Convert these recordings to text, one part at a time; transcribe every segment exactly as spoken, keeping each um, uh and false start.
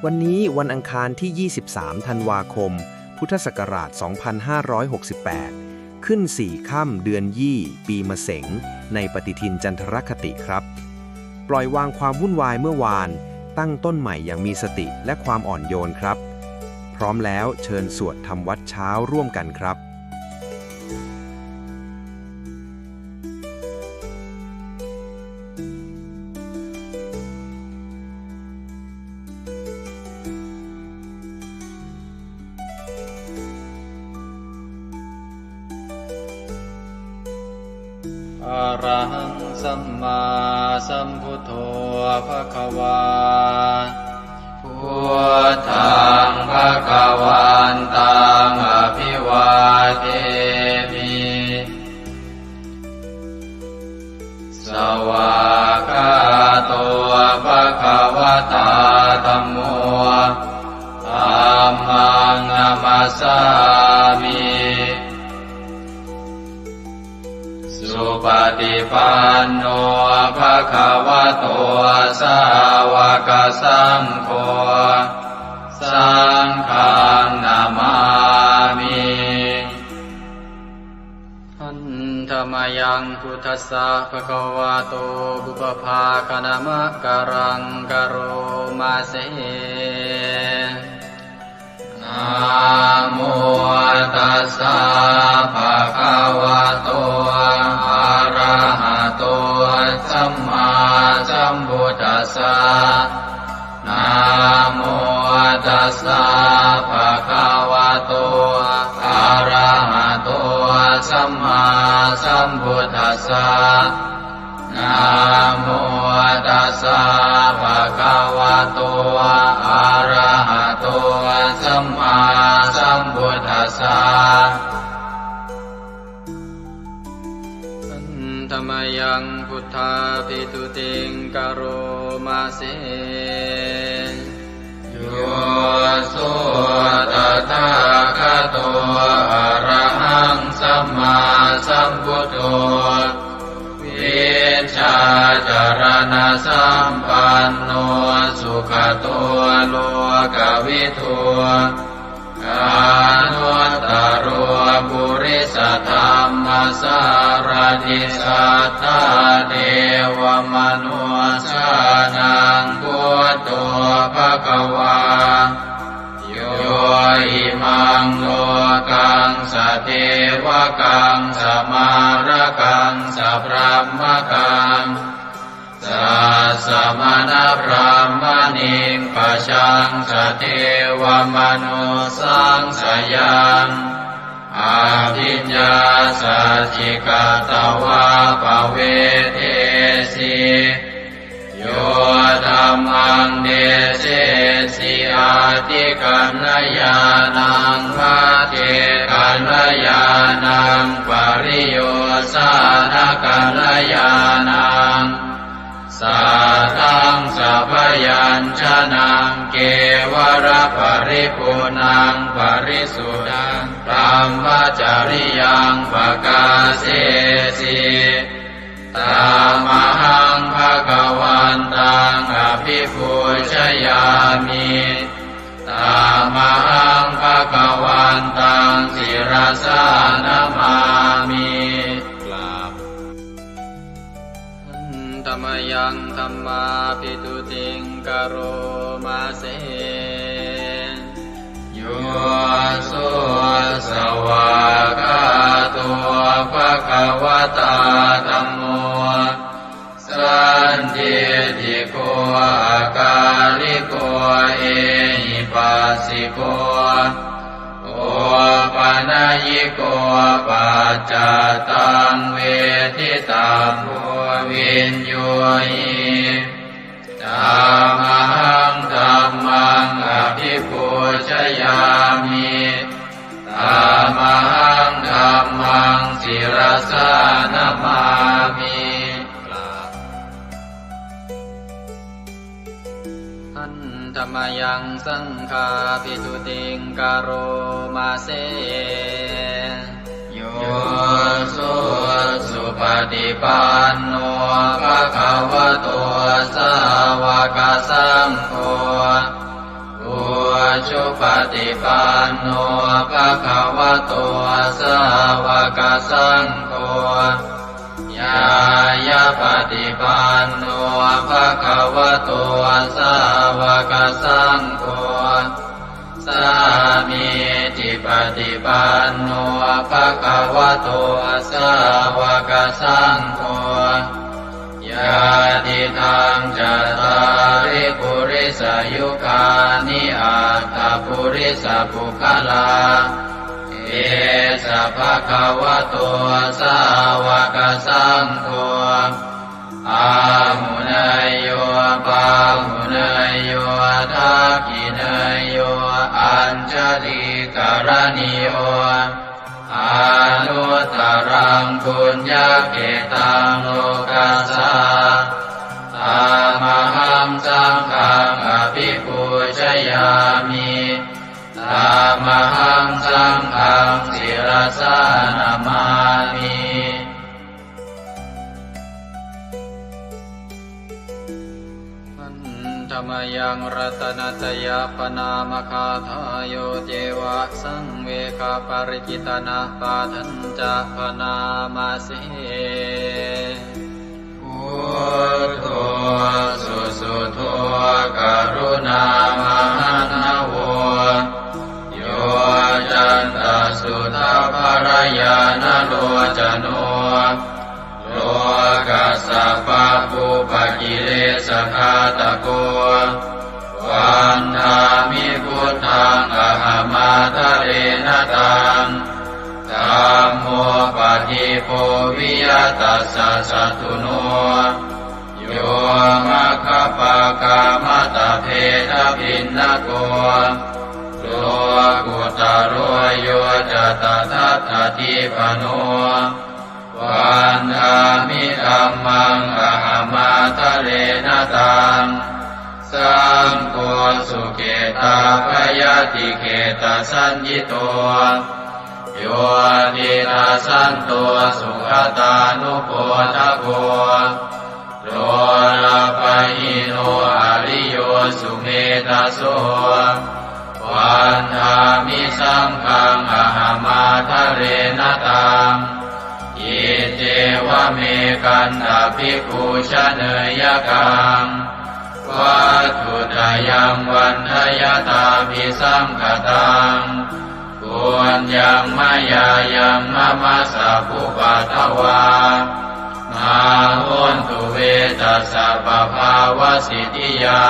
วันนี้วันอังคารที่ ยี่สิบสาม ธันวาคม พุทธศักราช สองพันห้าร้อยหกสิบแปด ขึ้น สี่ ค่ำ เดือน ยี่ ปีมะเสง ในปฏิทินจันทรคติครับ ปล่อยวางความวุ่นวายเมื่อวาน ตั้งต้นใหม่อย่างมีสติและความอ่อนโยนครับ พร้อมแล้วเชิญสวดทำวัตรเช้าร่วมกันครับ Arahaṃ sammāsambuddho bhagavā. Buddhaṃ bhagavantaṃ abhivādemi. Svākkhāto bhagavatā dhammo. Dhammaṃ namassāmi. Supaṭipanno bhagavato sāvakasaṅgho. Saṅghaṃ namāmi. Handa mayaṃ buddhassa bhagavato pubbabhāganamakāraṃ karoma se. Namo tassa bhagavato arahato sammāsambuddhassa. Namo tassa bhagavato arahato sammāsambuddhassa. Namo tassa bhagavato arahato sammāsambuddhassa. Handa mayaṃ buddhābhistutiṃ karoma se. Yo so tathāgato arahaṃ sammāsambuddho, vijjācaraṇasampanno sugato lokavidū, anuttaro purisadammasārathi satthā devamanussānaṃ buddho bhagavā. Yo imaṃ lokaṃ sadevakaṃ samārakaṃ sabrahmakaṃ sassamaṇabrāhmaṇiṃ pajaṃ sadevamanussānaṃ sayaṃ abhiññāsacchikatvā pavedesi. Yo dhammaṃ desesi atthikaññāṇaṃ, pacchekakaññāṇaṃ, pariyosānakaññāṇaṃ, sātthaṃ sabyañjanaṃ, kevalaparipuṇṇaṃ parisuddhaṃ brahmacariyaṃ pakāsesi. Tamahaṃ bhagavantaṃ abhipūjayāmi. Tamahaṃ bhagavantaṃ sirasā namāmi. กราบ Handa mayaṃ dhammābhistutiṃ karoma se. Yo so svākkhāto bhagavatā dhammo, sandiṭṭhiko akāliko ehipassiko opanayiko paccattaṃ veditabbo viññūhi. Tamahaṃ dhammaṃ abhipūjayāmi. Tamahaṃ dhammaṃ sirasā namāmi. กราบ Handa mayaṃ saṅghābhistutiṃ karoma se. Yo so supaṭipanno bhagavato sāva sāvakasaṅgho, ujupaṭipanno bhagavato sāvakasaṅgho, ñāyapaṭipanno bhagavato sāvakasaṅgho, sāmīcipaṭipanno bhagavato sāvakasaṅgho, yadidaṃ cattāri purisayugāni aṭṭha purisapuggalā, esa bhagavato sāvakasaṅgho, āhuneyyo pāhuneyyo dakkhiṇeyyo añjalikaraṇīyo, anuttaraṃ puññakkhettaṃ lokassā. Tamahaṃ saṅghaṃ abhipūjayāmi. Tamahaṃ saṅghaṃ sirasā namāmi. Handa mayaṃ ratanattayappaṇāmagāthā, yo ceva saṃvegaparikittanapāṭhañca bhaṇāma se. Buddho susuddho karuṇāmahaṇṇavo, yoccantasuddhabbarañāṇalocano, lokassa pabbupakilesaghatako, vandāmi buddhaṃ ahaṃ ādarena taṃ. Dhammo padīpo viya tassa satthuno, yo maggapākamattabhedabhinnako, lokuttaro yo ca tadattadīpano, vandāmi dhammaṃ ahaṃ ādarena taṃ. Saṅgho sukhetappayatiṭṭhetasaññito, yo tiṇṇasanto sugatānubodhako, lolapahīno ariyo sumedhaso, vandāmi saṅghaṃ ahaṃ ādarena taṃ. Iccevamekantabhikkhū janeyakaṃ, vatthuttayaṃ vandayattābhisaṅkhataṃ, puññaṃ mayā yaṃ mama sabbupaddavā, mā hontu ve tassa pabhāvasiddhiyā.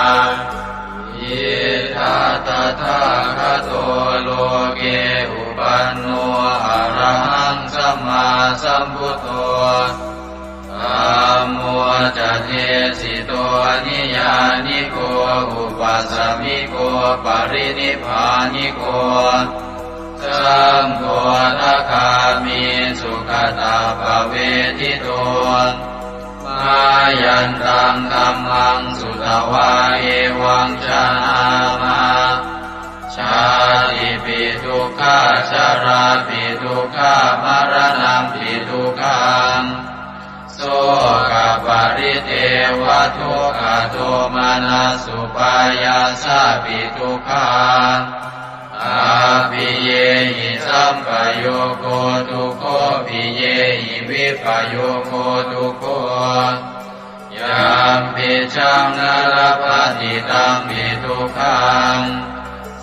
Idha tathāgato loke uppanno arahaṃ sammāsambuddho, dhammo ca desito niyyāniko upasamiko parinibbāniko, saṅgho sakāmi sugatappavedito. Mayantaṃ dhammaṃ sutvā evaṃ janāma, jātipi dukkhā jarāpi dukkhā maraṇampi dukkhaṃ, sokaparidevadukkhadomanassupāyāsāpi dukkhā, appiyehi sampayogo dukkho piyehi vippayogo dukkho, yampicchaṃ na labhati tampi dukkhaṃ,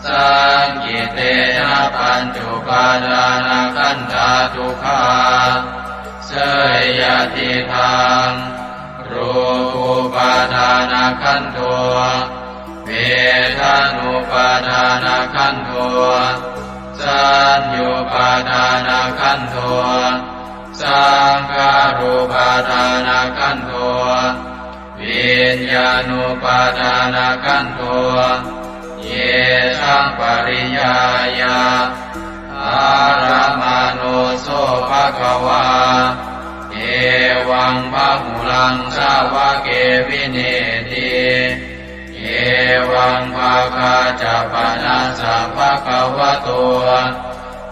saṅkhittena pañcupādānakkhandhā dukkhā. Seyyathidaṃ, rūpupādānakkhandho, vedanupādānakkhandho, saññupādānakkhandho, saṅkhārupādānakkhandho, viññāṇupādānakkhandho, yesaṃ pariññāya ārāmaṇo so bhagavā, evaṃ bahulaṃ sāvake vineeti. Evaṃ bhāgā ca panassa bhagavato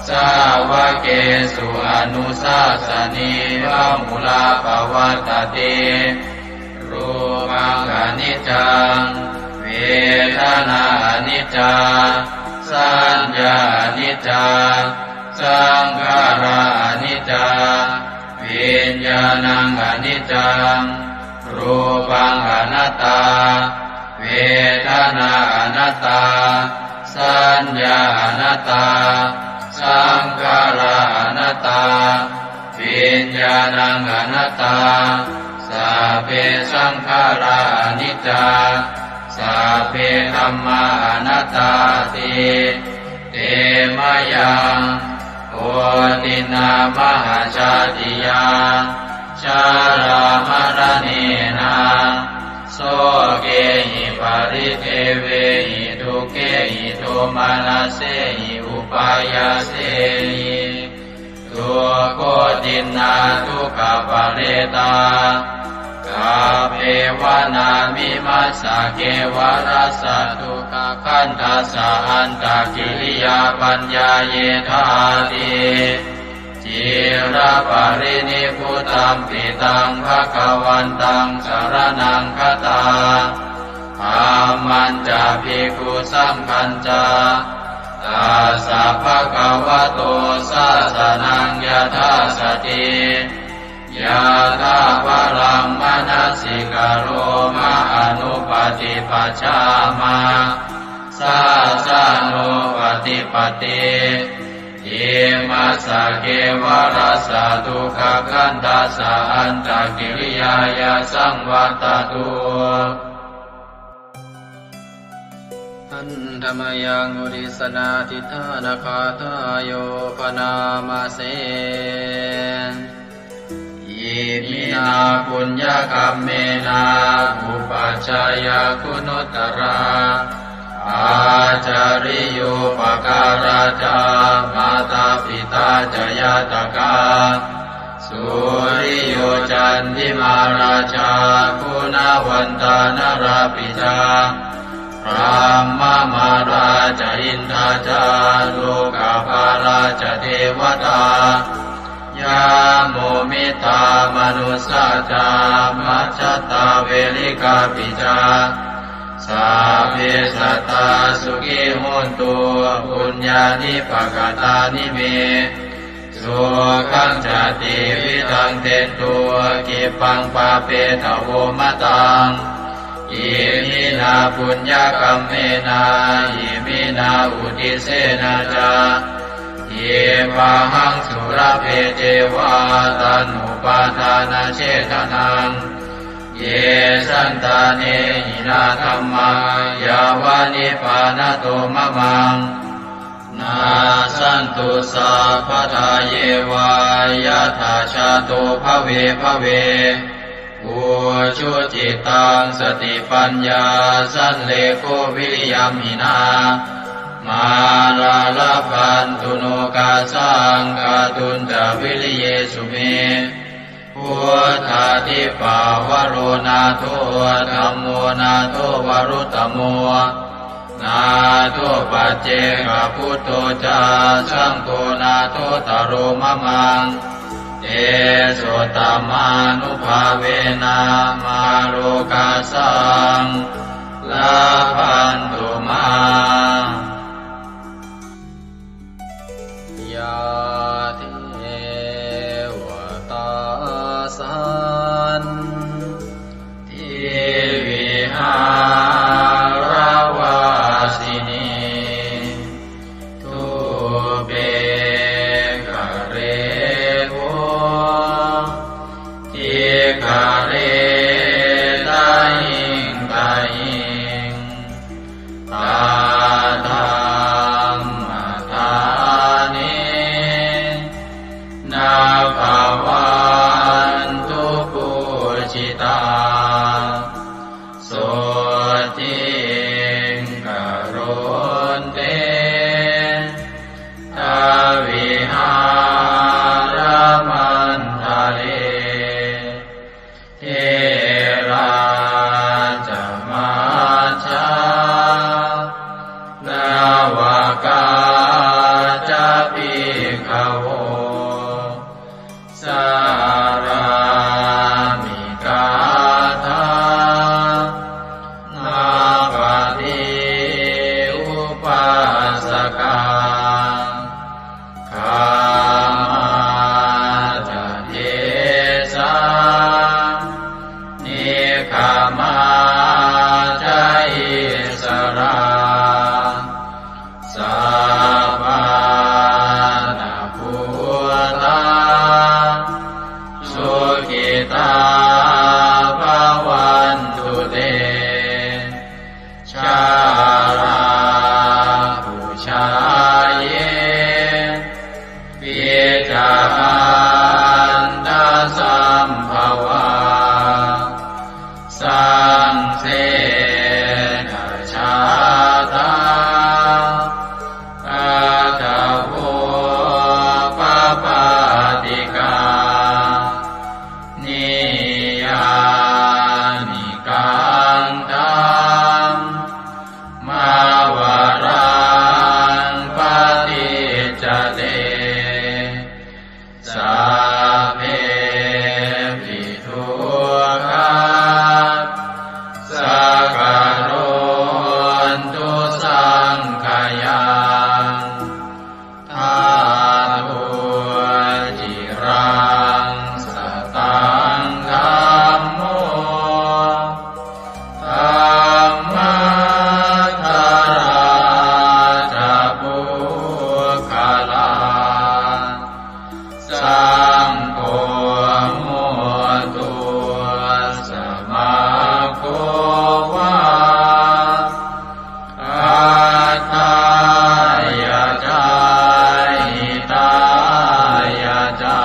sāvakesu anusāsanī bahulā pavattati. Rūpaṃ aniccaṃ, aniccā, saññā aniccā, saṅkhārā aniccā, viññāṇaṃ aniccaṃ, rūpaṃ anattā, vedanā anattā, saññā anattā, saṅkhārā anattā, viññāṇaṃ anattā, sabbe saṅkhārā aniccā, sabbe dhammā anattāti. Te mayaṃ otiṇṇā mahāsātiyā jarāmaraṇena sokehi paridevehi dukkhehi domanassehi upāyāsehi dukkhotiṇṇā dukkhaparetā. Kappeva nāmi massa kevalassa dukkhakhandhassa antakiriyā paññāyethāti. Ciraparinibbutampi taṃ bhagavantaṃ saraṇaṃ gatā, dhammañca bhikkhusaṅghañca, tassa bhagavato sāsanaṃ yathāsati, yathābalaṃ manasikaroma anupaṭipajjhāma, sāsanūpaṭipatti. Imassa kevalassa dukkhakhandhassa antakiriyāya saṃvattatu. Handa mayaṃ uddissanādhiṭṭhānagāthāyo bhaṇāma se. Iminā puññakammena upajjhāyā guṇuttarā, ācariyūpakārā ca mātā pitā ca ñātakā, suriyo candimā rājā guṇavantā narāpi ca, brahmamārā ca indā ca lokapālā ca devatā, yamo mittā manussā ca majjhattā verikāpi ca, sabbe sattā sukhī hontu puññāni pakatāni me, sukhañca tividhaṃ dentu khippaṃ pāpetha vomataṃ. Iminā puññakammena iminā uddissena ca khippāhaṃ sulabhe ceva taṇhupādānachedanaṃ. Ye santāne hinā dhammā yāva nibbānato mamaṃ, nassantu sabbadā yeva yattha jāto bhave bhave. Ujucittaṃ satipaññā sallekho viriyamhinā, mārā labhantu nokāsaṃ kātuñca viriyesu me. Buddhādhipavaro nātho, dhammo nātho varuttamo, nātho paccekabuddho ca, saṅgho nāthottaro mamaṃ. Tesottamānubhāvena mārokāsaṃ labhantu mā. Yā devatā santi vihāravāsinī, thūpe ghare bodhighare tahiṃ tahiṃ, Samā ca issarā, sappāṇabhūtā, sukhitā bhavantu te. Jalābujā yepi ca aṇḍasambhavā, saṃsedajātā athavopapātikā, niyyānikaṃ dhammavaraṃ paṭicca te, sabbepi dukkhā sakarontu saṅkhayaṃ. Ṭhātu ciraṃ sataṃ dhammo, dhammaddharā ca puggalā, saṅgho hotu samaggo va, atthāya ca hitāya ca.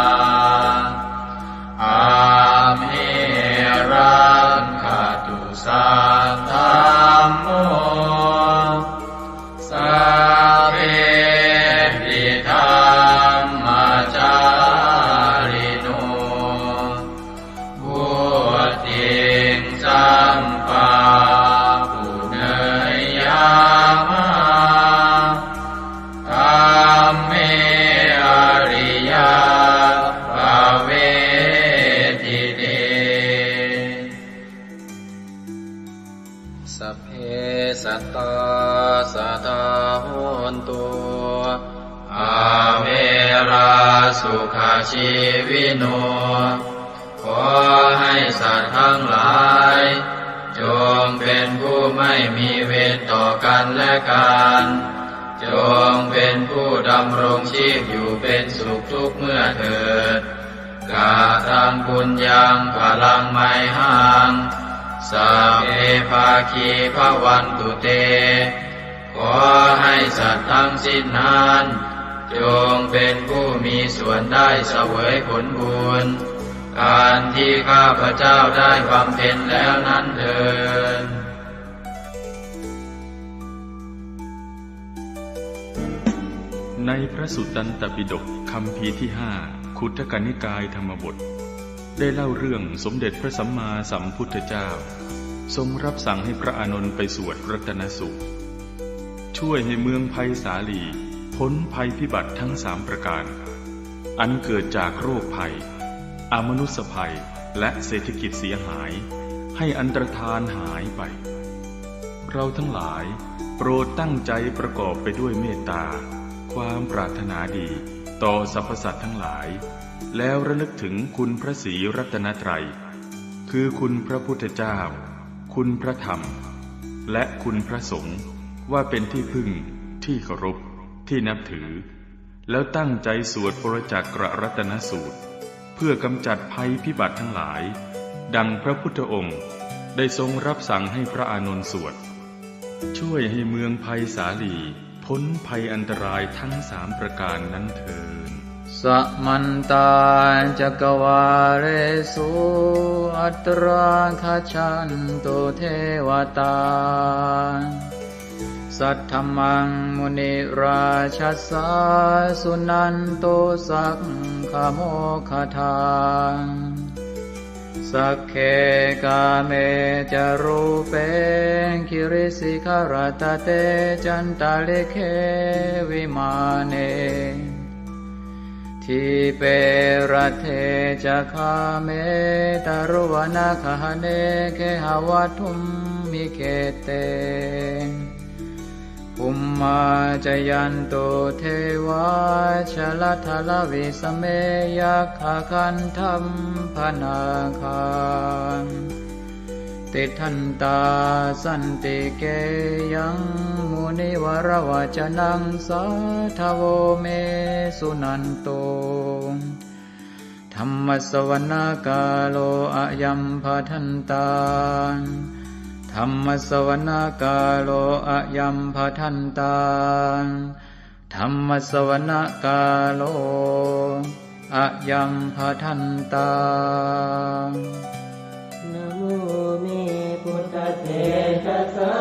Amhe rakkhatu saddhammo, sabbepi dhammacārino, vuḍḍhiṃ sampāpuṇeyyāma, dhamme ariyappavedite. Sabbe sattā sadā hontu, averā sukhajīvino. ขอให้สัตว์ทั้งหลาย จงเป็นผู้ไม่มีเวรต่อกันและกัน จงเป็นผู้ดำรงชีพอยู่เป็นสุขทุกเมื่อเถิด Kataṃ puññaṃ phalaṃ mayhaṃ, sabbe bhāgī bhavantu te. ขอให้สัตว์ทั้งสิ้นนั้น จงเป็นผู้มีส่วนได้เสวยผลบุญ อันที่ข้าพเจ้าได้บำเพ็ญแล้วนั้นเทอญ ในพระสุตตันตปิฎกคัมภีร์ที่ห้า ขุททกนิกายธรรมบท ได้เล่าเรื่องสมเด็จพระสัมมาสัมพุทธเจ้า ทรงรับสั่งให้พระอานนท์ไปสวดรัตนสูตร ช่วยให้เมืองไพศาลีพ้นภัยพิบัติทั้งสามประการ อันเกิดจากโรคภัย อมนุสสภัย และเศรษฐกิจเสียหาย ให้อันตรธานหายไป เราทั้งหลายโปรดตั้งใจประกอบไปด้วยเมตตา ความปรารถนาดีต่อสรรพสัตว์ทั้งหลาย แล้วระลึกถึงคุณพระศรีรัตนตรัย คือคุณพระพุทธเจ้า คุณพระธรรม และคุณพระสงฆ์ ว่าเป็นที่พึ่ง ที่เคารพ ที่นับถือ แล้วตั้งใจสวดปรจจักรรัตนสูตร เพื่อกำจัดภัยพิบัติทั้งหลาย ดังพระพุทธองค์ได้ทรงรับสั่งให้พระอานนท์สวด ช่วยให้เมืองไพศาลีพ้นภัยอันตรายทั้งสามประการนั้นเทอญ Samantā cakkavāḷesu atrāgacchantu devatā. Saddhammaṃ munirājassa suṇantu saggamokkhadaṃ. Sagge kāme ca rūpe girisikharataṭe cantalikkhe vimāne. Dīpe raṭṭhe ca gāme taruvanagahane gehavatthumhi khette. Bhummā cāyantu devā jalathalavisame yakkhagandhabbanāgā. tiṭṭhantā santike yaṃ munivaravacanaṃ sādhavo me suṇantu. Dhammassavanakālo ayambhadantā. Dhammassavanakālo ayambhadantā. Dhammassavanakālo ayambhadantā. Namo me buddhatejasā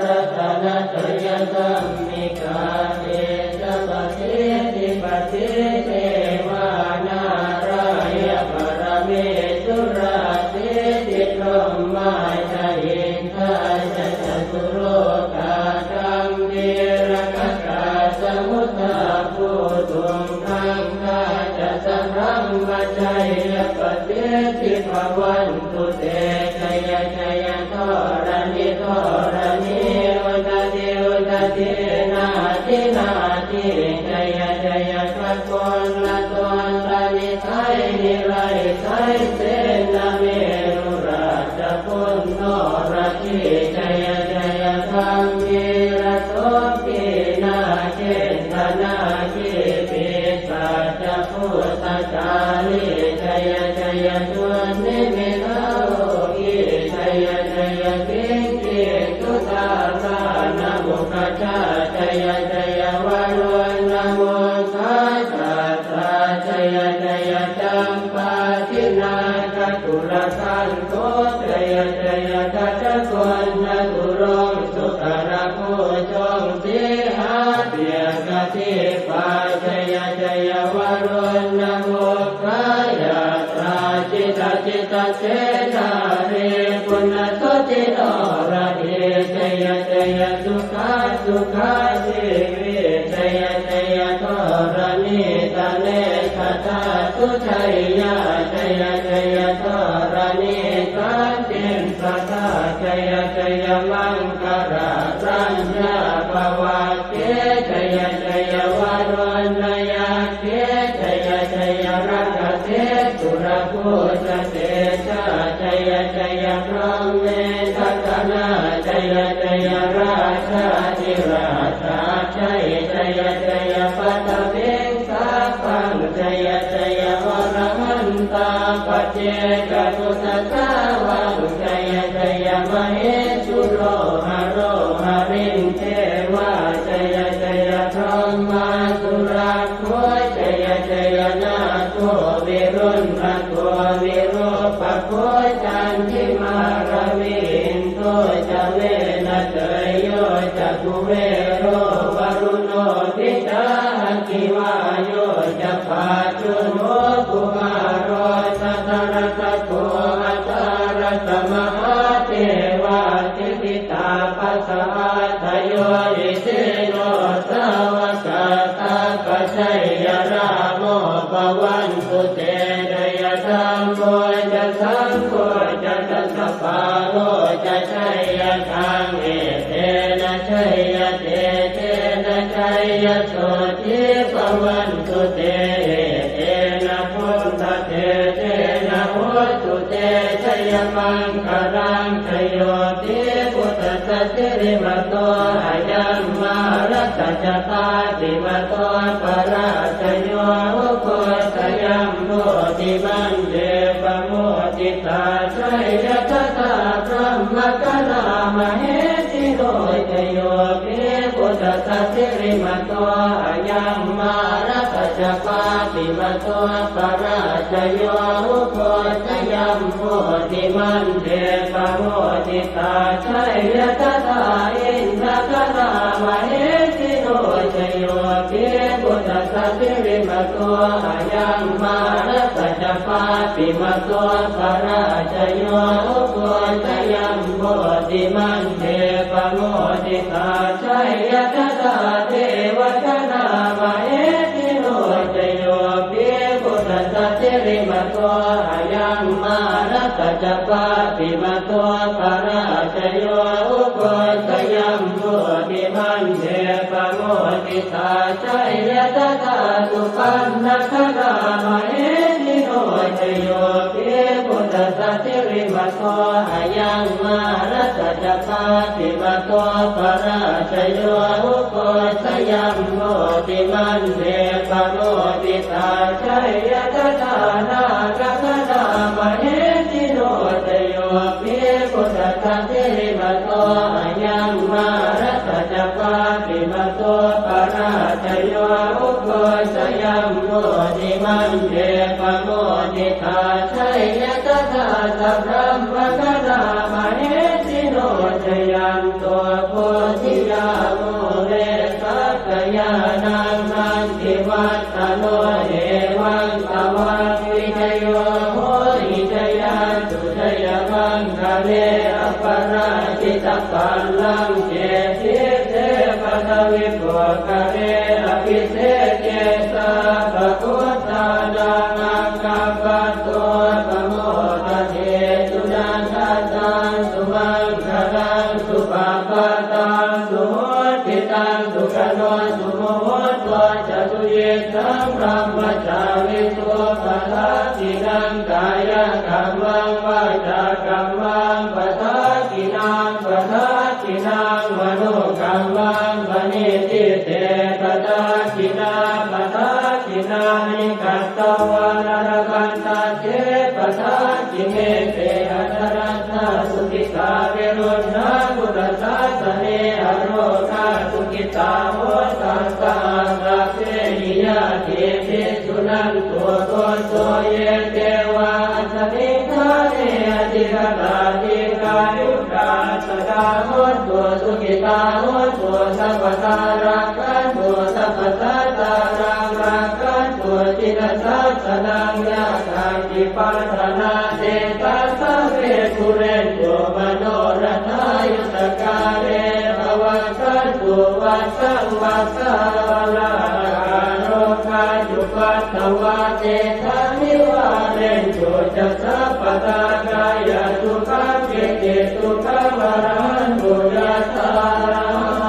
ratanattayadhammikā tejapasiddhi pasīdevā nārāya paramesurā siddhibrahmā ca indā ca catulokā gambhīrakkhakā samuddā bhūtuṃ gaṅgā ca sabrahmajayya pasiddhi bhavantu te. Jaya jaya dharaṇi dharaṇī udadhi udadhī nadi nadī jaya jaya gaganalatantanisaya nirayasaya senameru rājabala noradī jaya jaya gambhīrasombhī nāgendanāgī pisācabhūtakālī jaya jaya dunnimittarogī jaya jaya kinkicudābhāṇamukhajā jaya jaya varuṇamukhasātrā jaya jaya campādināgakulagantho jaya jaya gajagonnaturaṅga sukarabhujaṅga sīhabyagghadīpā jaya jaya varuṇamukhayātrā jita jita senārī puna suddhi noradī jaya jaya sukhā sukhā jīvī jaya jaya dharaṇītale sadā sujayyā jaya jaya dharaṇī santin sadā jaya jaya maṅkarāraññā bhavagge jaya jaya varuṇayakkhe jaya jaya rakkhase surabhujatejā jaya jaya brahmendagaṇā jaya jaya rājādhirājasājjai jaya jaya paṭhaviṃ sabbaṃ jaya jaya arahantā paccekabuddhasāvaṃ jaya jaya mahesuro haro harindevā jaya jaya brahmā surakkho jaya jaya nāgo viruḷhako virūpakkho candimā ravi indo ca venateyyo ca kuvero varuṇopi ca aggi vāyo ca pājuṇho kumāro dhataraṭṭhako aṭṭhārasa mahādevā siddhitāpasa-ādayo isino sāvakā sabbā jaya rāmo bhavantu te jaya dhammo ca saṅgho ca dasapālo ca jayakaṃ etena jayatejena jayasotthī bhavantu te etena buddhatejena hotu te jayamaṅgalaṃ jayo pi buddhassa sirīmato ayaṃ mārassa ca pāpimato parājayo ugghosayuṃ bodhimaṇḍe pamoditā jaya tadā brahmagaṇā mahesino jayo pi buddhassa sirīmato ayaṃ mārassa ca pāpimato parājayo ugghosayuṃ bodhimaṇḍe pamoditā jaya tadā indagaṇā mahesino jayo pi buddhassa sirīmato ayaṃ mārassa ca pāpimato parājayo ugghosayuṃ bodhimaṇḍe pamoditā jaya tadā devagaṇā mahesino jayo pi buddhassa sirīmato ayaṃ mārassa ca pāpimato parājayo ugghosayuṃ bodhimaṇḍe pamoditā jaya tadā supaṇṇagaṇā mahesino jayo pi buddhassa sirīmato ayaṃ mā Mārassa ca pāpimato parājayo, ugghosayuṃ bodhimaṇḍe pamoditā, jaya tadā nāgagaṇā mahesino. Jayo hi buddhassa sirīmato ayaṃ, mārassa ca pāpimato parājayo, ugghosayuṃ bodhimaṇḍe pamoditā, jaya tadā sabrahmagaṇā mahesino. Jayanto bodhiyā mūle sakyānaṃ nandivaḍḍhano, evaṃ tvaṃ vijayo hohi jayassu jayamaṅgale, aparājitapallaṅke sīse paṭhavipokkhare, abhiseke sabbabuddhānaṃ aggappatto pamodati. Sunakkhattaṃ sumaṅgalaṃ supabhātaṃ suhuṭṭhitaṃ, sukhaṇo sumuhutto ca suyiṭṭhaṃ brahmacārisu, padakkhiṇaṃ kāyakammaṃ vācākammaṃ padakkhiṇaṃ, padakkhiṇaṃ manokammaṃ paṇidhī te padakkhiṇā, padakkhiṇāni katvāna labhantatthe padakkhiṇe. Te atthaladdhā sukhitā viruḷhā buddhasāsane, arogā sukhitā hotha saha sabbehi ñātibhi. Suṇantu bhonto ye devā asmiṃ ṭhāne adhigatā, dīghāyukā sadā hontu, sukhitā hontu sabbadā, rakkhantu sabbasattānaṃ, rakkhantu jinasāsanaṃ. Yā kāci patthanā tesaṃ sabbe pūrentu manorathā, yuttakāle pavassantu vassaṃ vassā, ārogā cupaddavā tesaṃ nivārentu ca sabbadā, kāyasukhaṃ cittisukhaṃ arahantu yathārahaṃ.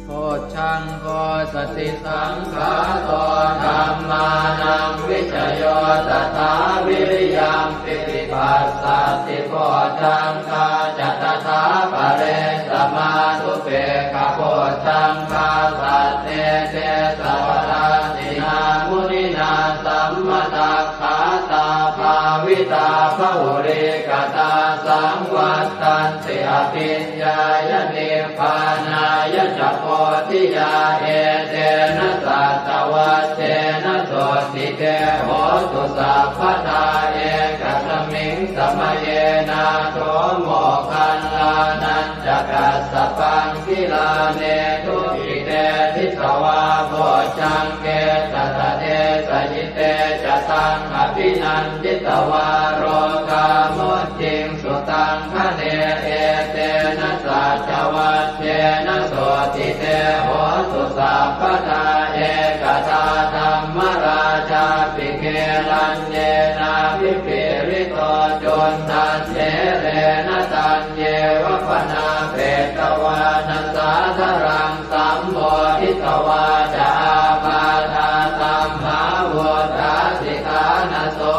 Bojjhaṅgo satisaṅkhāto dhammānaṃ vicayo tathā, viriyampīti passaddhi bojjhaṅgā ca tathāpare, samādhupekkhabojjhaṅgā sattete sabbadassinā, muninā sammadakkhātā bhāvitā bahulīkatā, saṃvattanti abhiññāya nibbānāya ca bodhiyā. Etena saccavajjena sotthi te hotu sabbadā, ekasmiṃ samaye nātho moggallānañca kassapaṃ, gilāne dukkhite disvā bojjhaṅge satta desayi. Te ca taṃ abhinanditvā rogā mucciṃsu taṅkhaṇe. Etena saccavajjena sotthi te hotu sabbadā. Ekadā dhammarājāpi gelaññenābhipīḷito, cundattherena taññeva bhaṇāpetvāna sādaraṃ, sammoditvā ca ābādhā tamhā vuṭṭhāsi ṭhānaso.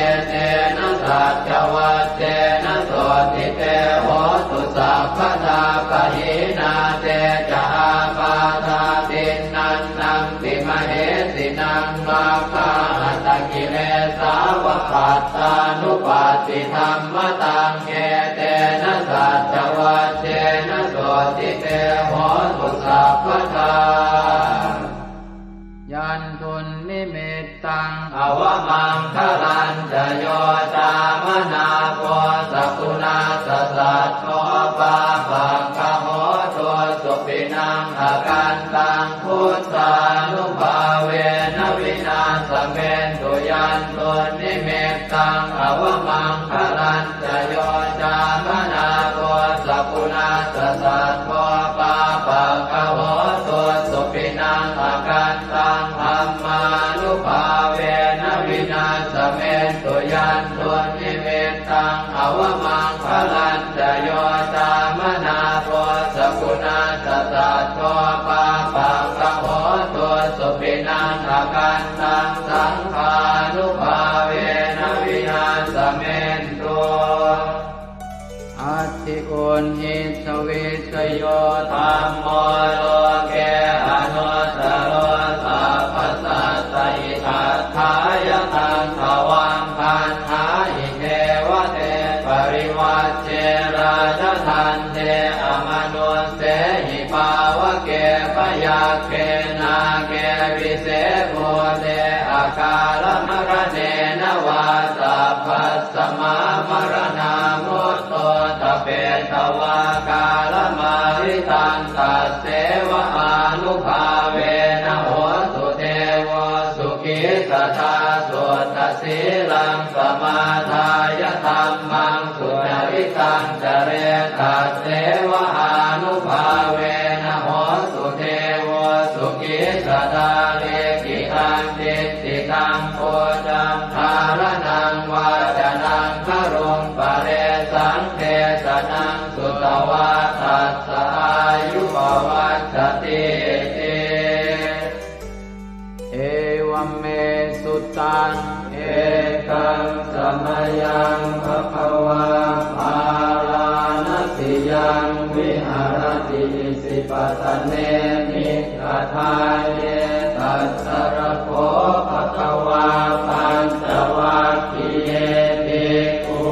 Etena saccavajjena sotthi te hotu sabbadā. Pahīnā te ca ābādhā tiṇṇannampi mahesinaṃ, maggāhatakilesāva pattānuppattidhammataṃ. Etena saccavajjena sotthi te hotu sabbadā. Yandunnimittaṃ avamaṅgalañca yo cāmanāpo sakuṇassa saddo, pāpaggaho dussupinaṃ akantaṃ, buddhānubhāvena vināsamentu. Yandunnimittaṃ avamaṅgalañca yo cāmanāpo sakuṇassa saddo, pāpaggaho dussupinaṃ akantaṃ, dhammānubhāvena vināsamentu. Yandunnimittaṃ avamaṅgalañca yo cāmanāpo sakuṇassa saddo, pāpaggaho Uṇhissavissayo dhammo loke anuttaro sabbasattahitatthāya taṃ tvaṃ gaṇhāhi devate parivajje rājadaṇḍe amanussehi pāvake byagghe nāge vise bhūte akālamaraṇena vā sabbasmā maraṇā mutto ṭhapetvā kālamāritaṃ tasseva ānubhāvena hotu devo sukhī sadā. Suddhasīlaṃ samādāya dhammaṃ sucaritaṃ care tasseva ānubhāvena hotu devo sukhī sadā. Likkhitaṃ cintitaṃ pūjaṃ dhāraṇaṃ vācanaṃ garuṃ paresaṃ desanaṃ sutvā tassa āyu pavaḍḍhatīti. Evaṃ me sutaṃ. Ekaṃ samayaṃ bhagavā bārāṇasiyaṃ viharati isipatane migadāye. Tatra kho bhagavā pañcavaggiye bhikkhū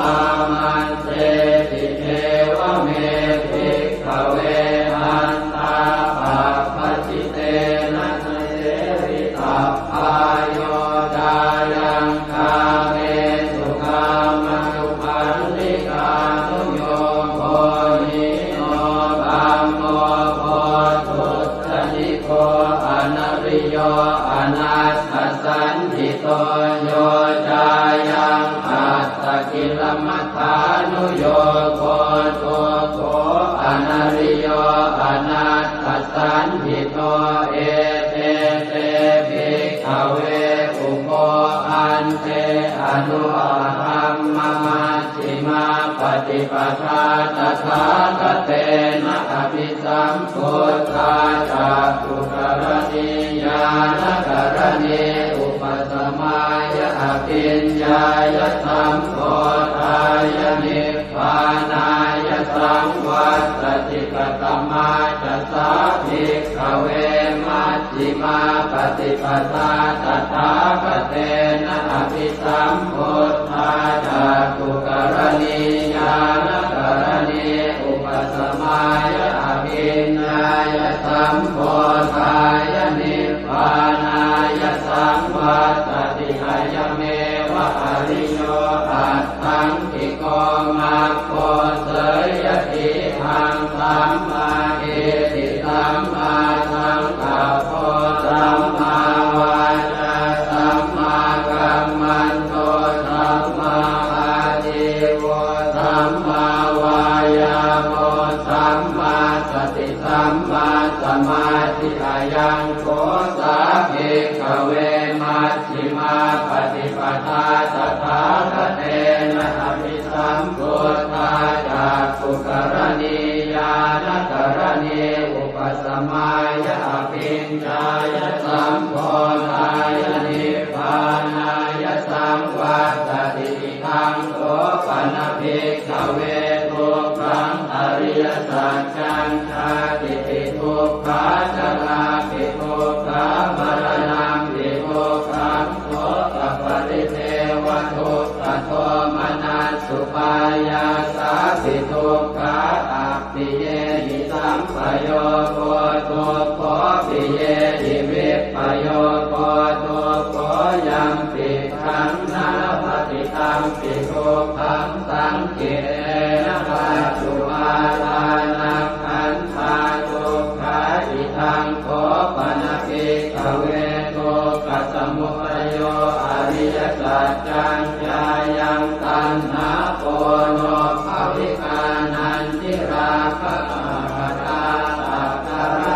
āmantesi: Evamme bhikkhave antā pabbajitena na sevitabbā. Yo cāyaṃ kāmesu kāmasukhallikānuyogo hīno gammo pothujjaniko anariyo anatthasañhito. Yo cāyaṃ attakilamathānuyogo dukkho anariyo anatthasañhito. Ete te bhikkhave ubho ante anupagamma majjhimā paṭipadā tathāgatena abhisambuddhā cakkhukaraṇī ñāṇakaraṇī upasamāya abhiññāya sambodhāya nibbānāya saṃvattati. Katamā ca sā bhikkhave maj jhimā paṭipadā tathāgatena abhisambuddhā cakkhukaraṇī ñāṇakaraṇī upasamāya abhiññāya sambodhāya nibbānāya saṃvattati? Ayameva ariyo aṭṭhaṅgiko maggo. Seyyathīdaṃ: sammādiṭṭhi sammāsaṅkappo sammāvācā sammākammanto sammāājīvo sammāvāyāmo sammāsati sammāsamādhi. Ayaṃ kho sā bhikkhave maj jhimā paṭipadā tathāgatena abhisambuddhā cakkhukaraṇī ñāṇakaraṇī upasamāya abhiññāya sambodhāya nibbānāya saṃvattati. Idaṃ kho pana bhikkhave dukkhaṃ ariyasaccaṃ: jātipi dukkhā jarāpi dukkhā maraṇampi dukkhaṃ sokaparidevadukkhadomanassupāyāsāpi dukkhā appiyehi sampayogo dukkho piyehi vippayogo dukkho yampidaṃ na labhati tampi dukkhaṃ saṅkhittena pañcupādānakkhandhā dukkhā. Idaṃ kho pana bhikkhave dukkhasamudayo ariyasaccaṃ: yāyaṃ taṇhā ponobbhavikā nandirāgasahagatā tatra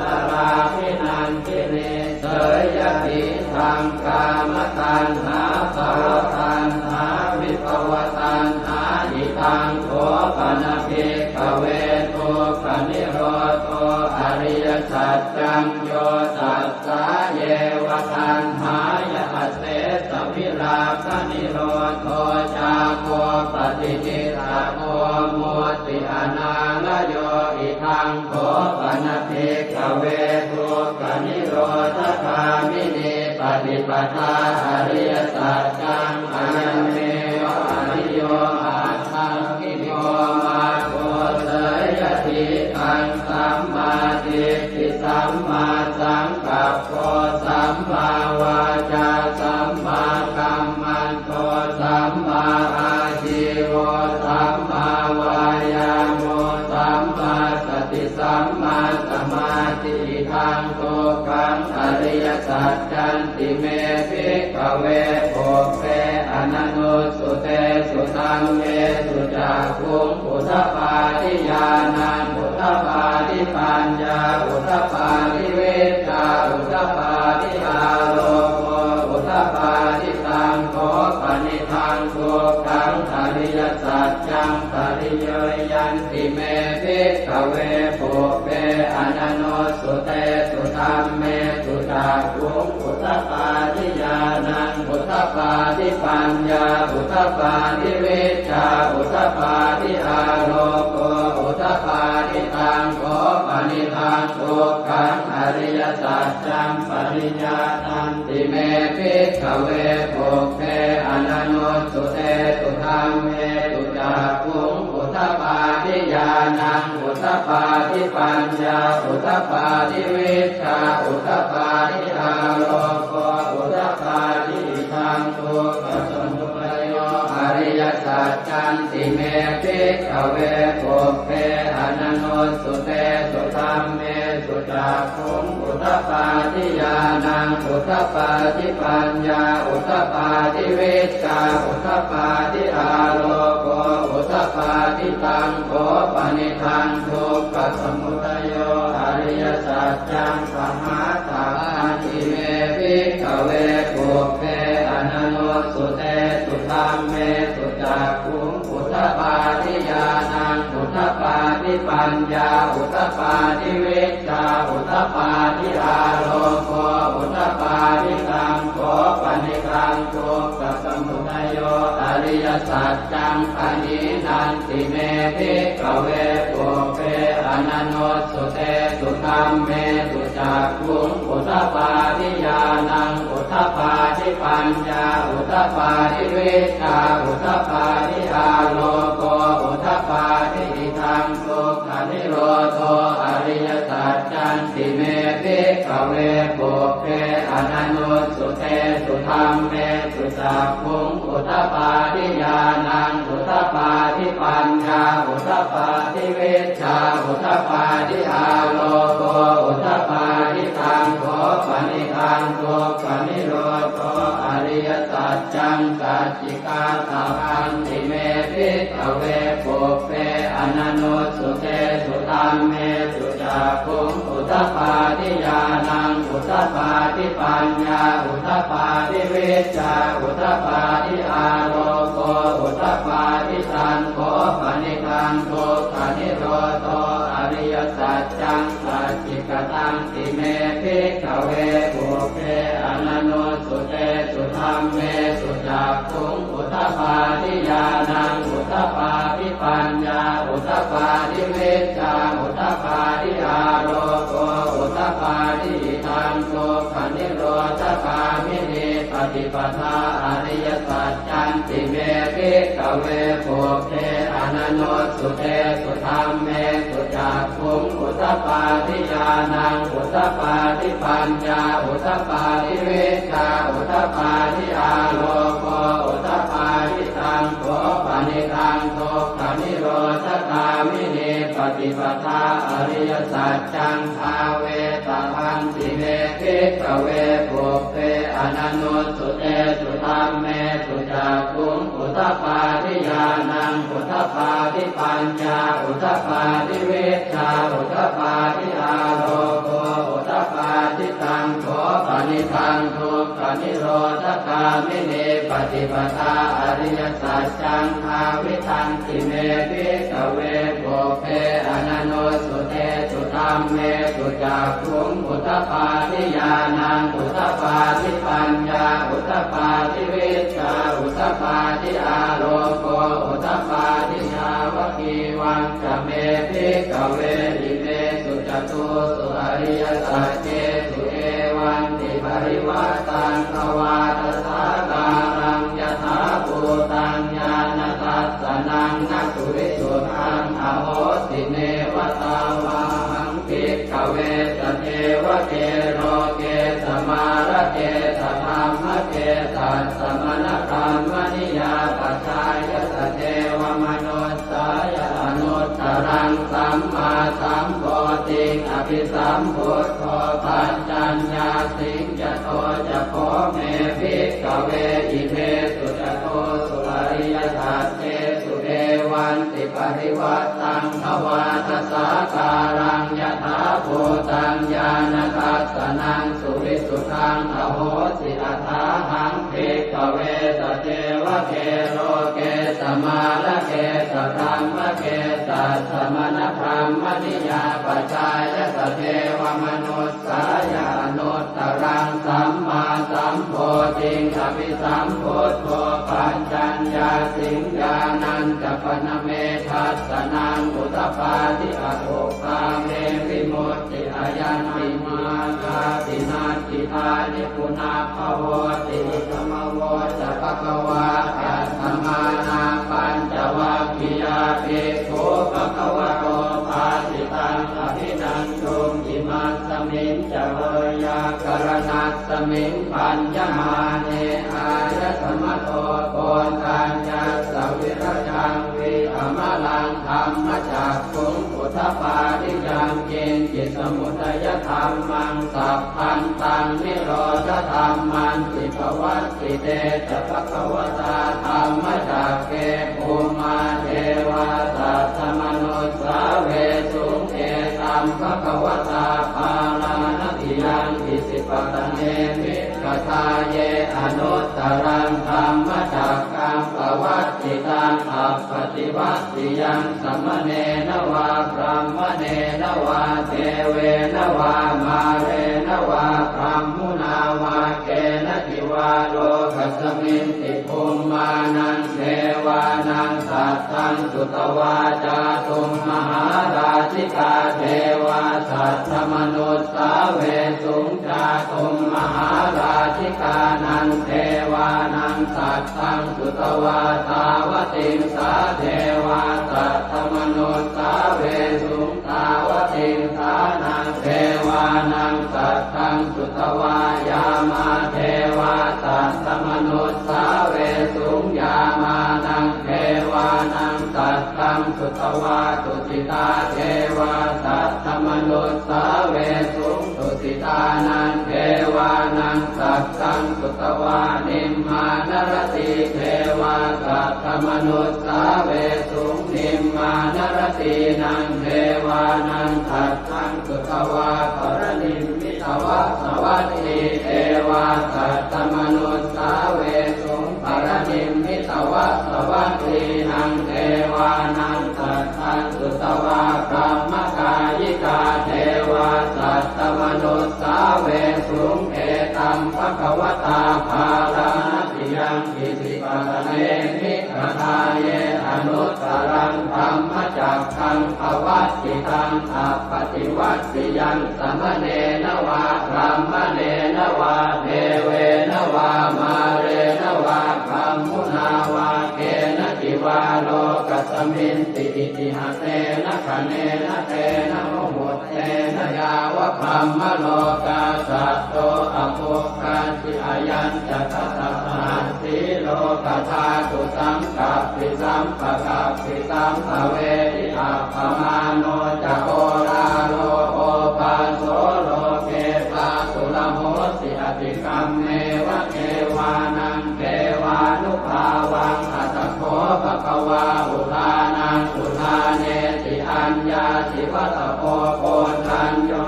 tatrābhinandinī. Seyyathīdaṃ: kāmataṇhā bhavataṇhā vibhavataṇhā. Idaṃ kho pana bhikkhave dukkhanirodho ariyasaccaṃ: yo tassāyeva taṇhāya asesavirāganirodho cāgo paṭinissaggo mutti anālayo. Idaṃ kho pana bhikkhave dukkhanirodhagāminī paṭipadā ariyasaccaṃ, ayameva ariyo aṭṭhaṅgiko maggo, seyyathīdaṃ: sammādiṭṭhi sammāsaṅkappo sammāvācā sammākammanto sammāājīvo sammāvāyāmo sammāsati sammāsamādhi. Idaṃ dukkhaṃ ariyasaccanti me bhikkhave pubbe ananussutesu dhammesu cakkhuṃ udapādi ñāṇaṃ udapādi paññā udapādi vijjā udapādi āloko udapādi. Taṃ kho panidaṃ dukkhaṃ ariyasaccaṃ pariññeyyanti me bhikkhave pubbe ananussutesu dhammesu cakkhuṃ udapādi ñāṇaṃ udapādi paññā udapādi vijjā udapādi āloko udapādi. Taṃ kho panidaṃ dukkhaṃ ariyasaccaṃ pariññātanti me bhikkhave pubbe ananussutesu dhammesu cakkhuṃ udapādi ñāṇaṃ udapādi paññā udapādi vijjā udapādi āloko udapādi. Idaṃ dukkhasamudayo ariyasaccanti me bhikkhave pubbe ananussutesu dhammesu cakkhuṃ udapādi ñāṇaṃ udapādi paññā udapādi vijjā udapādi āloko udapādi. Taṃ kho panidaṃ dukkhasamudayo ariyasaccaṃ pahātabbanti me bhikkhave pubbe ananussutesu dhammesu cakkhuṃ udapādi ñāṇaṃ udapādi paññā udapādi vijjā udapādi āloko udapādi. Taṃ kho panidaṃ dukkhasamudayo ariyasaccaṃ pahīnanti me bhikkhave pubbe ananussutesu dhammesu cakkhuṃ udapādi ñāṇaṃ udapādi paññā udapādi vijjā udapādi āloko udapādi. Idaṃ dukkhanirodho ariyasaccanti me bhikkhave pubbe ananussutesu dhammesu cakkhuṃ udapādi ñāṇaṃ udapādi paññā udapādi vijjā udapādi āloko udapādi. Taṃ kho panidaṃ dukkhanirodho ariyasaccaṃ sacchikātabbanti me bhikkhave pubbe ananussutesu dhammesu cakkhuṃ udapādi ñāṇaṃ udapādi paññā udapādi vijjā udapādi āloko udapādi. Taṃ kho panidaṃ dukkhanirodho ariyasaccaṃ sacchikatanti me bhikkhave pubbe ananussutesu dhammesu cakkhuṃ udapādi ñāṇaṃ udapādi paññā udapādi vijjā udapādi āloko udapādi. Idaṃ dukkhanirodhagāminī paṭipadā ariyasaccanti me bhikkhave pubbe ananussutesu dhammesu cakkhuṃ udapādi ñāṇaṃ udapādi paññā udapādi vijjā udapādi āloko udapādi. Taṃ kho panidaṃ dukkhanirodhagāminī paṭipadā ariyasaccaṃ bhāvetabbanti me bhikkhave pubbe ananussutesu dhammesu cakkhuṃ udapādi ñāṇaṃ udapādi paññā udapādi vijjā udapādi āloko udapādi. Taṃ kho panidaṃ dukkhanirodhagāminī paṭipadā ariyasaccaṃ bhāvitanti me bhikkhave pubbe ananussutesu dhammesu cakkhuṃ udapādi ñāṇaṃ udapādi paññā udapādi vijjā udapādi āloko udapādi. Yāvakīva ca me bhikkhave imesu catūsu ariyasaccesu evantiparivaṭṭaṃ dvādasākāraṃ yathābhūtaṃ ñāṇadassanaṃ na suvisuddhaṃ ahosi. Neva tāvāhaṃ bhikkhave sadevake loke samārake sadhammake sassamaṇabrāhmaṇiyā pajāya sadevamanussāya anuttaraṃ sammāsambodhiṃ abhisambuddho paccaññāsiṃ. Yato ca kho me bhikkhave imesu catūsu ariyasaccesu evantiparivaṭṭaṃ dvādasākāraṃ yathābhūtaṃ ñāṇadassanaṃ suvisuddhaṃ ahosi. Athāhaṃ bhikkhave sadevake loke samārake sadhammake sassamaṇabrāhmaṇiyā pajāya sadevamanussāya anuttaraṃ sammāsambodhiṃ abhisambuddho paccaññāsiṃ. Ñāṇañca pana me dassanaṃ udapādi, akuppā me vimutti, ayaṃ nibbānāti, natthidāni punabbhavoti. Idamavoca bhagavā. Attamanā pañcavaggiyā bhikkhū bhagavato bhāsitaṃ abhinanduṃ. Imasmiñca veyyākaraṇasmiṃ bhaññamāne āyasmato Koṇḍaññassa virajaṃ vītamalaṃ dhammacakkhuṃ udapādi: yaṅkiñci samudayadhammaṃ sabbantaṃ nirodhadhammanti. Pavattite ca bhagavatā dhammacakke bhummā devā saddamanussāvesuṃ: etaṃ bhagavatā Bārāṇasiyaṃ Isipatane Migadāye anuttaraṃ dhammacakkaṃ pavattitaṃ appaṭivattiyaṃ samaṇena vā brāhmaṇena vā devena vā mārena vā brahmunā vā kenaci vā lokasminti. Bhummānaṃ devānaṃ saddaṃ sutvā cātummahārājikā devā saddamanussāvesuṃ. Cātummahārājikānaṃ devānaṃ saddaṃ sutvā tāvatiṃsā devā saddamanussāvesuṃ. Tāvatiṃsānaṃ devānaṃ saddaṃ sutvā yāmā devā saddamanussāvesuṃ. Yāmānaṃ devānaṃ saddaṃ sutvā tusitā devā saddamanussāvesuṃ. Tusitānaṃ devānaṃ saddaṃ sutvā nimmānaratī devā saddamanussāvesuṃ. Nimmānaratīnaṃ devānaṃ saddaṃ sutvā paranimmitavasavattī devā saddamanussāvesuṃ. Paranimmitavasavattīnaṃ devānaṃ saddaṃ sutvā brahmakāyikā devā saddamanussāvesuṃ. Etaṃ bhagavatā Bārāṇasiyaṃ Isipatane Migadāye anuttaraṃ dhammacakkaṃ pavattitaṃ appaṭivattiyaṃ samaṇena vā brāhmaṇena vā devena vā mārena vā brahmunā vā kenaci vā lokasminti. Itiha tena khaṇena tena muhuttena yāva brahmalokā saddo abbhuggacchi. Ayañca dasasahassī lokadhātu saṅkappi sampakappi sampavedhi. Appamāṇo ca oḷāro obhāso loke pāturahosi atikkammeva devānaṃ devānubhāvaṃ. Atha kho bhagavā udānaṃ udānesi: Aññāsi vata bho Koṇḍañño,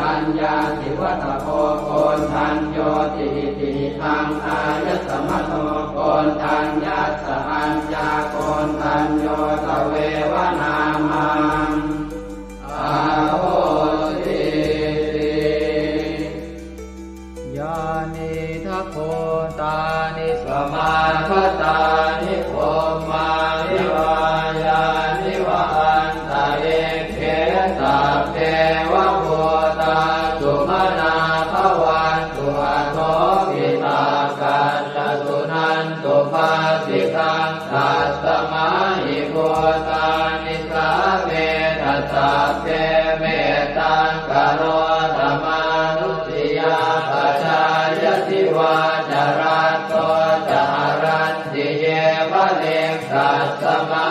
aññāsi vata bho Koṇḍaññoti. Itihidaṃ āyasmato Koṇḍaññassa aññākoṇḍañño tveva nāmaṃ ahosīti. Yānīdha bhūtāni samāgatāni bhummāni vā yāni va anta Nisāmetha sabbe mettaṃ karotha mānusiyā pajāya divā ca ratto ca haranti yeva likkhasmā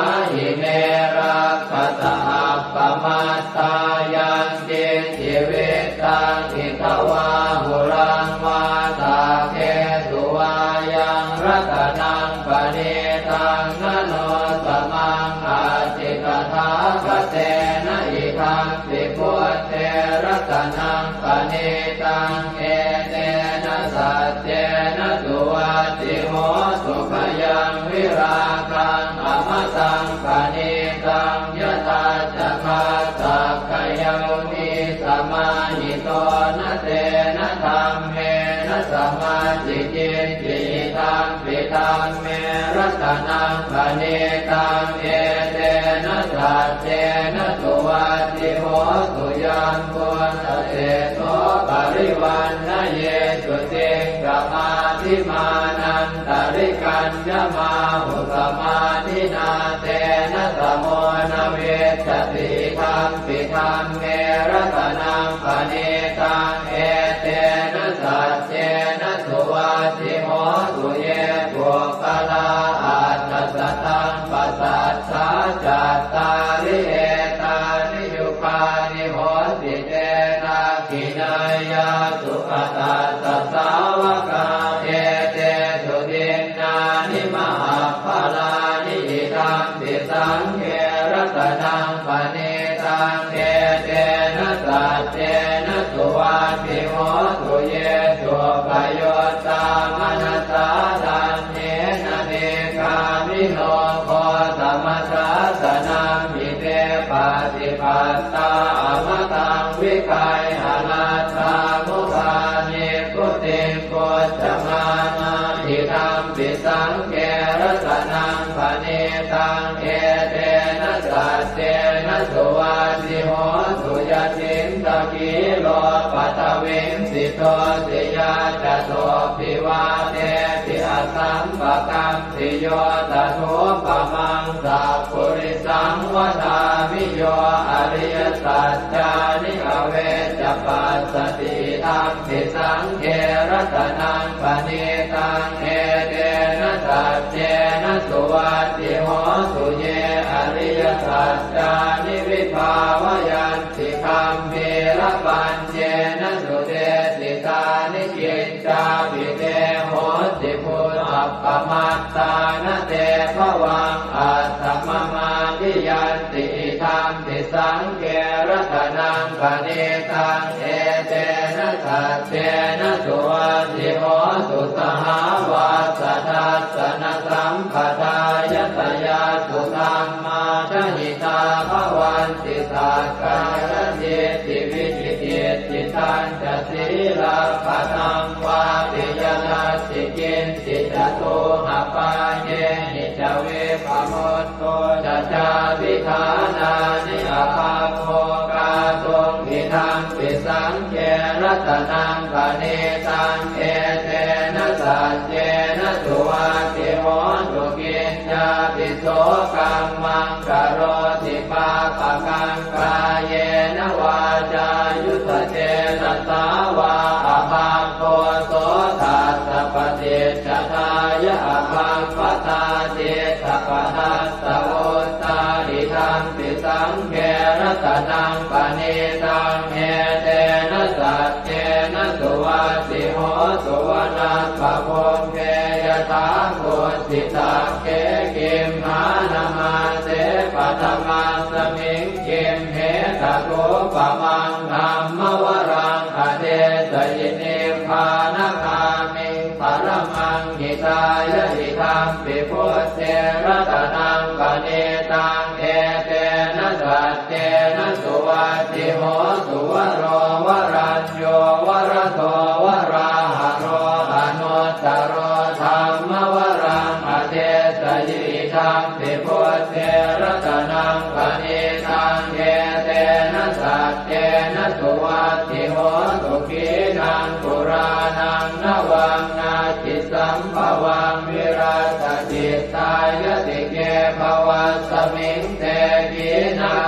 ime rakkhasa appamattā. Yaṅkiñci vittaṃ idha vā huraṃ vā saggesu vā yaṃ ratanaṃ paṇītaṃ na no samaṃ atthi tathāgatena idampi buddhe ratanaṃ paṇītaṃ etena saccena suvatthi hotu. Khayaṃ virāgaṃ amataṃ paṇītaṃ yadajjhagā sakyamunī samāhito na tena dhammena samatthi kiñci idampi dhamme ratanaṃ paṇītaṃ etena saccena suvatthi hotu. Yambuddhaseṭṭho parivaṇṇayī suciṃ samādhimānantarikaññamāhu samādhinā tena samo na vijjati idampi dhamme ratanaṃ paṇītaṃ etena saccena suvatthi hotu. Ye puggalā aṭṭha sataṃ pasaṭṭhā cattāri etāni yugāni honti te dakkhiṇeyyā sugatassa sāvakā etesu dinnāni mahapphalāni idampi saṅghe ratanaṃ paṇītaṃ etena saccena suvatthi hotu. Ye suppayuttā manasā daḷhena nikkāmino gotamasāsanamhi te pattipattā amataṃ vigayha laddhā mudhā nibbutiṃ bhuñjamānā idampi saṅghe ratanaṃ paṇītaṃ etena saccena suvatthi hotu. Yacittakhīlo paṭhaviṃ sito siyā catubbhi vātebhi asampakampiyo tathūpamaṃ sappurisaṃ vadāmi yo ariyasaccāni avecca passati idampi saṅghe ratanaṃ paṇītaṃ etena saccena suvatthi hotu. Ye ariyasaccāni vibhāvayanti gambhīrapaññena sudesitāni kiccāpi te honti appamattā na te bhavaṃ aṭṭhamamādiyanti idampi saṅghe ratanaṃ paṇītaṃ etena saccena suvatthi hotu. Sahāvassa dassanasampadāya tayassu dhammā jahitā bhavanti sakkāyadiṭṭhi vicikicchitañca sīlabbataṃ vāpi yadatthi kiñci catūhapāyehi ca vippamutto ca cābhiṭhānāni abhabbo kātuṃ idampi saṅghe ratanaṃ paṇītaṃ etena saccena suvatthi hotu. Kiñcāpi so kammaṃ karoti pāpakaṃ kāyena vācāyuda cetasā vā abhabbo so tassa paṭicchadāya abhabbatā cittapadassavutthā idampi saṅghe ratanaṃ paṇītaṃ etena saccena suvatthi hotu. Vanappagumbe yathā kussitagge gimhānamāse paṭhamasmiṃ gimhe tathūpamaṃ dhammavaraṃ adesayi nibbānagāmiṃ paramaṃ hitāya idampi buddhe ratanaṃ paṇītaṃ etena saccena suvatthi hotu. Varo varañño varado varāharo anuttaro dhammavaraṃ adesayi idampi buddhe ratanaṃ paṇītaṃ etena saccena suvatthi hotu. Khīṇaṃ purāṇaṃ navaṃ natthi sambhavaṃ virattacittāyatike bhavasmiṃ te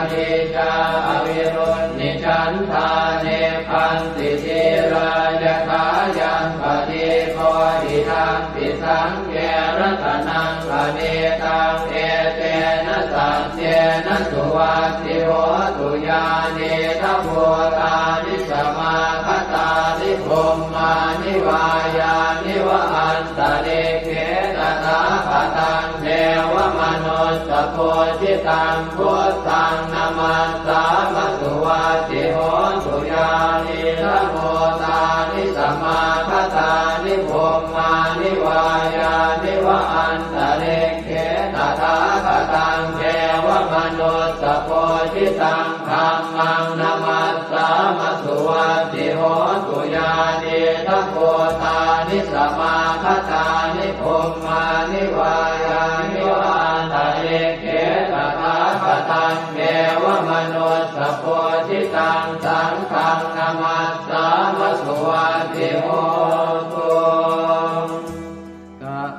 Nīcā avirūḷhichandā nibbanti dhīrā yathāyaṃ padīpo idampi saṅghe ratanaṃ paṇītaṃ etena saccena suvatthi hotu. Yānīdha bhūtāni samāgatāni bhummāni vā yāni va antalikkhe tathāgataṃ devamanussapūjitaṃ buddhaṃ namassāma suvatthi hotu. Yānīdha bhūtāni samāgatāni bhummāni vā yāni va antalikkhe tathāgataṃ devamanussapūjitaṃ dhammaṃ namassāma suvatthi hotu. Yānīdha bhūtāni samāgatāni bhummāni vā yāni va antalikkhe tathāgataṃ devamanussapūjitaṃ saṅghaṃ namassāma suvatthi hotu.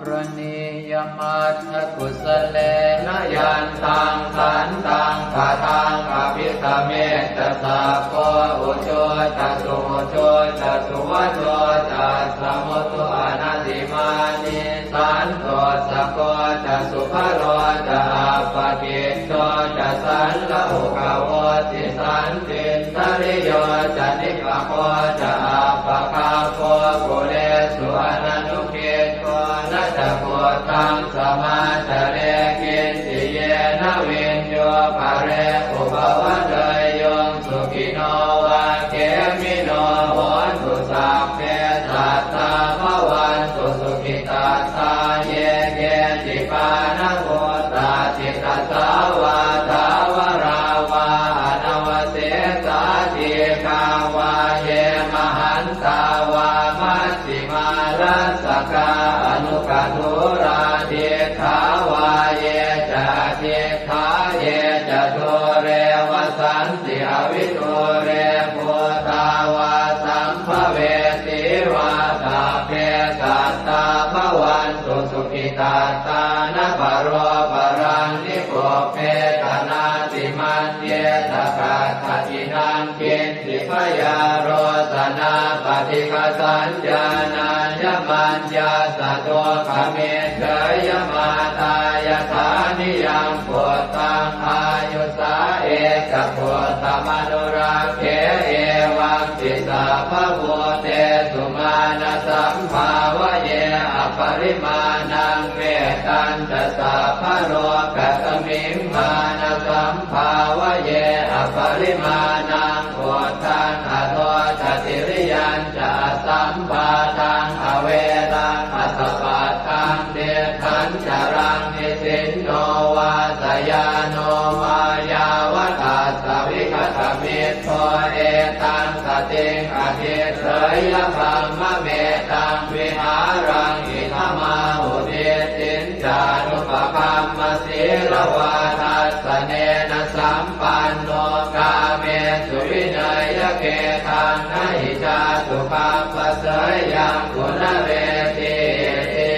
Karaṇīyamatthakusalena yantaṃ santaṃ padaṃ abhisamecca sakko ujū ca suhujū ca suvaco cassa mudu anatimānī santussako ca subharo ca appakicco ca sallahukavutti santindriyo ca nipako ca appagabbho kulesu ananu giddho. Na ca khuddaṃ samācare kiñci yena viññū pare upavadeyyuṃ. Sukhino vā khemino hontu sabbe sattā bhavantu sukhitattā. Ye keci pāṇabhūtatthi tasā vā thāvarā vā anavasesā dīghā vā ye mahantā vā maj jhimā rassakā aṇukathūlā diṭṭhā vā ye ca adiṭṭhā ye ca dūre vasanti avidūre bhūtā vā sambhavesī vā sabbe sattā bhavantu sukhitattā. Na paro paraṃ nikubbetha nātimaññetha katthaci naṃ kiñ ci byārosanā paṭighasaññā nāññamaññassa dukkhamiccheyya. Mātā yathā niyaṃ puttaṃ āyusā ekaputtamanurakkhe evampi sabbabhūtesu mānasambhāvaye aparimāṇaṃ. Mettañca sabbalokasmiṃ mānasambhāvaye aparimāṇaṃ uddhaṃ adho ca tiriyañca asambādhaṃ averaṃ asapattaṃ. Tiṭṭhañcaraṃ nisinno vā sayāno vā yāvatassa vigatamiddho etaṃ satiṃ adhiṭṭheyya brahmametaṃ vihāraṃ idhamāhu. Diṭṭhiñ ca anupagamma sīlavā dassanena sampanno kāmesu vineyya gedhaṃ na hi jātu gabbhaseyyaṃ punaretīti.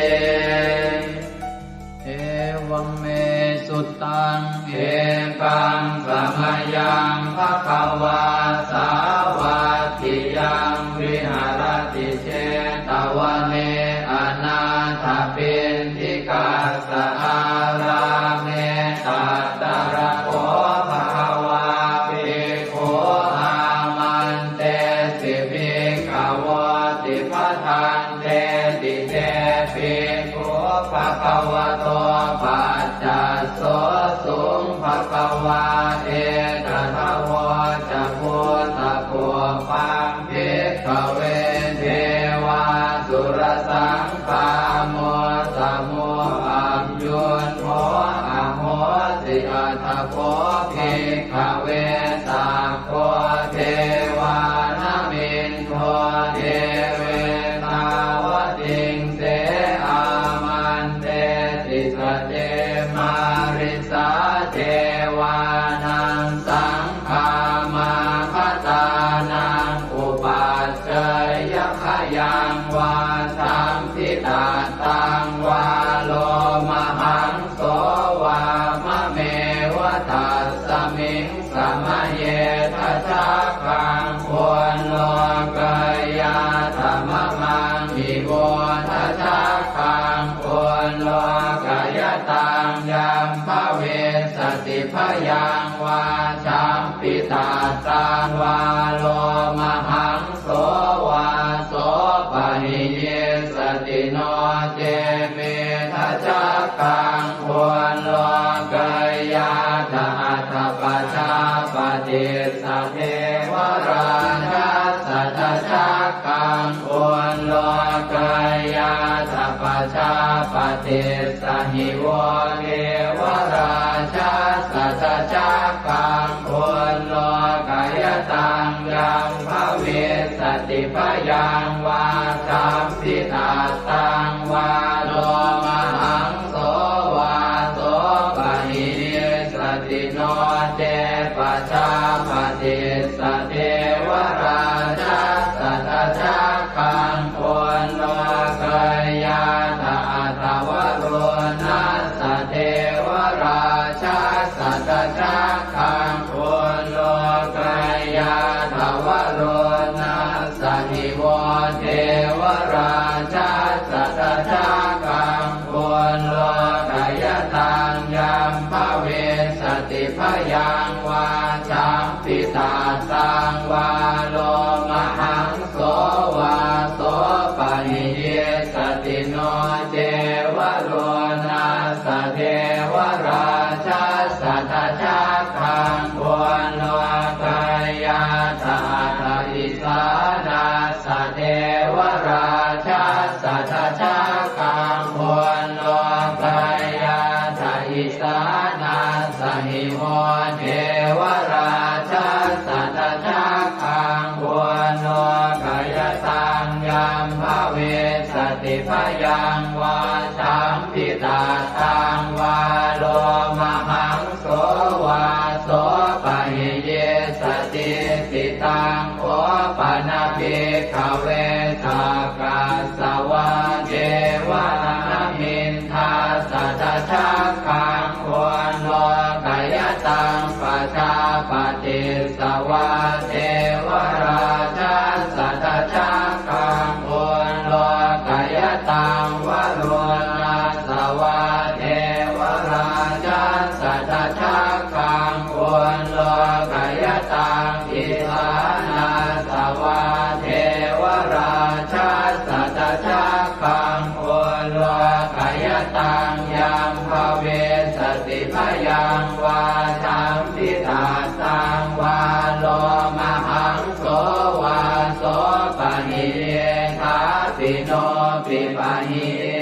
Evaṃ me sutaṃ. Ekaṃ samayaṃ bhagavā sāvatthiyaṃ viharati jetavane anāthapiṇḍikassa ārāme. Tatra kho bhagavā bhikkhū āmantesi bhikkhavoti. Bhadanteti te bhikkhū bhagavato paccassosuṃ. Bhagavā etadavoca. Bhūtapubbaṃ bhikkhave devāsurasaṅ gāmo samo aññuñho ahosi. Atha kho bhikkhave sakko devānamindo devetāvatiṃse āmantesi. Sace mārisā devānaṃ saṅ gāmāgatānaṃ upaccayya khayaṃ vā sambhitattaṃ vā lomahaṃso vā mameva tassa Miṃ samaye dajaggaṃ ullokayātha mamaṃ ivo dajaggaṃ ullokayataṃ yaṃ bhavissati bhayaṃ vā champittattaṃ vā lomahaṃso vā sopahiyissati no ce me dajaggaṃ ullokayātha atha pajāpatissa devarājassa dajaggaṃ ullokayātha pajāpatissa hi vo devarājassa dajaggaṃ ullokayataṃ yaṃ bhavissati bhayaṃ vā champittattaṃ vā lomahaṃso vā sopahiyissati no ce pajāpatissa devarājassa dajaggaṃ ullokayātha atha varuṇassa devarājassa dajaggaṃ ullokayātha varuṇassa hi vo devarājassa dajaggaṃ ullokayataṃ yaṃ bhavissati bhayaṃ vā champittattaṃ vā lomahaṃso vā sopahiyissati no ce varuṇassa devarājassa dajaggaṃ ullokayātha atha isānassa devarājassa dajaggaṃ ullokayātha isānassa hi vo devarājassa dajaggaṃ ullokayataṃ yaṃ bhavissati bhayaṃ vā champittattaṃ vā lomahaṃso vā sopahiyissati. Taṃ kho pana bhikkhave sakkas savā devanāmiṃ dassa dajaggaṃ ullokayataṃ pajāpatissa vā devarājassa dajaggaṃ ullokayataṃ varuṇassa vā devarājassa dajaggaṃ ullokayataṃ isānassa vā devarājassa dajaggaṃ ullokayataṃ yaṃ bhavissati bhayaṃ vā champittattaṃ vā lomahaṃso vā sopahiyye thāpi no pipahiye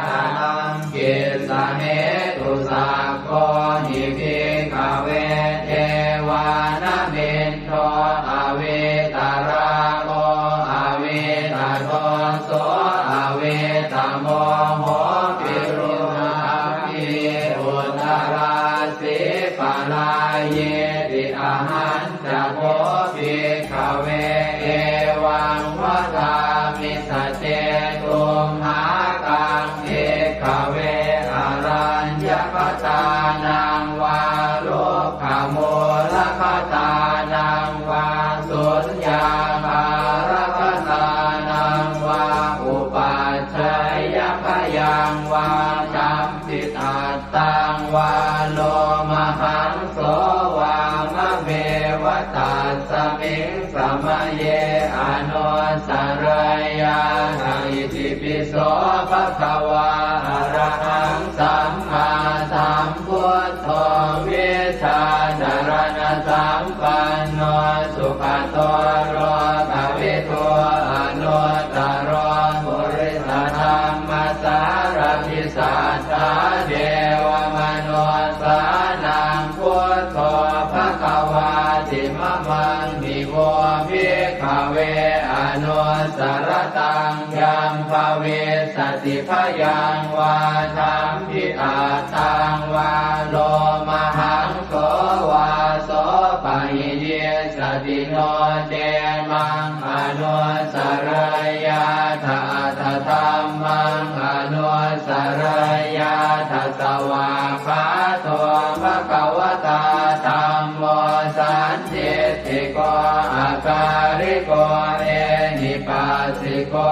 haraṃ. Kissa hetu sakko hi bhikkhave devānamindo avītarāgo avītadoso avītamoho virūḷhakī uttarāsī parāyīti. Ahañ ca kho bhikkhave evaṃ vadāmi: sace tumhākaṃ bhikkhave araññakatānaṃ vā rukkhamūlakatānaṃ vā suññāgārakatānaṃ vā upajjhāyabhayaṃ vā champittattaṃ vā lomahaṃso vā mameva tasmiṃ samaye anussarayyātha. Itipi so bhagavā arahaṃ sammāsambuddho vijjācaraṇasampanno sugato lokavidū anuttaro purisadammasārathi satthā devamanussānaṃ buddho bhagavāti. Mamaṃ hi vo bhikkhave anussarattaṃ yaṃ bhavissati bhayaṃ vā champittattaṃ vā lomahaṃso vā sopahiyissati no ce maṃ anussarayyātha atha dhammaṃ anussarayyātha. Svākkhāto bhagavatā dham sandiṭṭhiko akāliko ehipassiko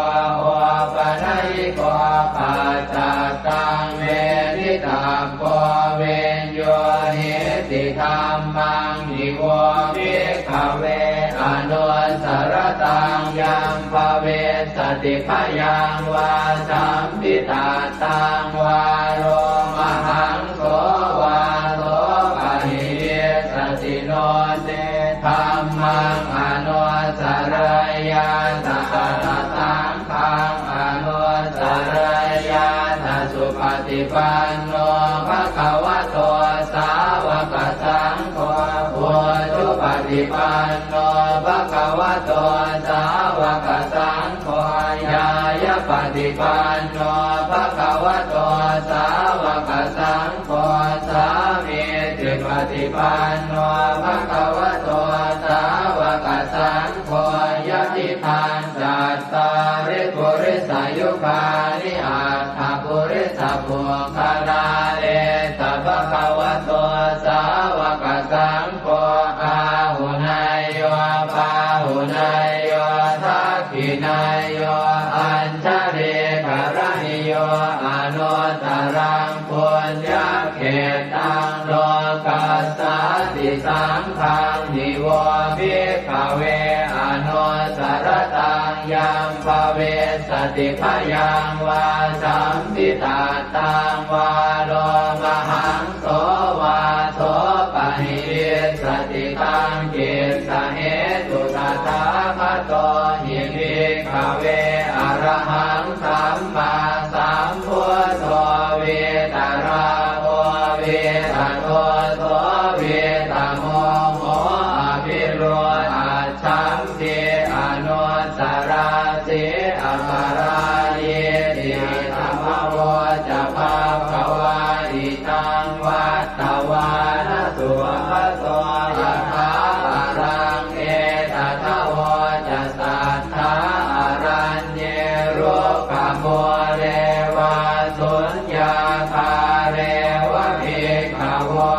opanayiko paccattaṃ veditabbo viññūhīti. Dhammaṃ hi vo bhikkhave anussaratāṃ yaṃ bhavissati bhayaṃ vā sampidaṭṭhaṃ vā lomahaṃ so vā so pahīyissati no ce dhammaṃ anussarayyātha atha saṅghaṃ anussarayyātha. Supaṭipanno bhagavato sāvakasaṅgho, ujupaṭipanno bhagavato sāvakasaṅgho, ñāyapaṭipanno bhagavato sāvakasaṅgho, sāmīcipaṭipanno bhagavato sāvakasaṅgho, yadidaṃ cattāri purisayugāni aṭṭha purisapuggalā, esa bhagavato sāvakasaṅgho, āhuneyyo pāhuneyyo dakkhiṇeyyo añjalikaraṇīyo anuttaraṃ puññakkhettaṃ lokassāti. Saṅghaṃ hi vo bhikkhave anussaratāṃ yaṃ bhavissati bhayaṃ vā sampidaṭṭhaṃ vā lomahaṃ so vā so pahīyissati. Taṃ kissa hetu tathāgato hi bhikkhave arahaṃ sammāsambuddho vītarāgo vītadoso vītamoho abhirūḷhaccham ti anussarati aparājīti. Idamavoca bhagavā. Idaṃ vattavāna sugato yathābalaṃ etadavoca satthā araññe rukkhamūle vā suññāgāre va bhikkhavo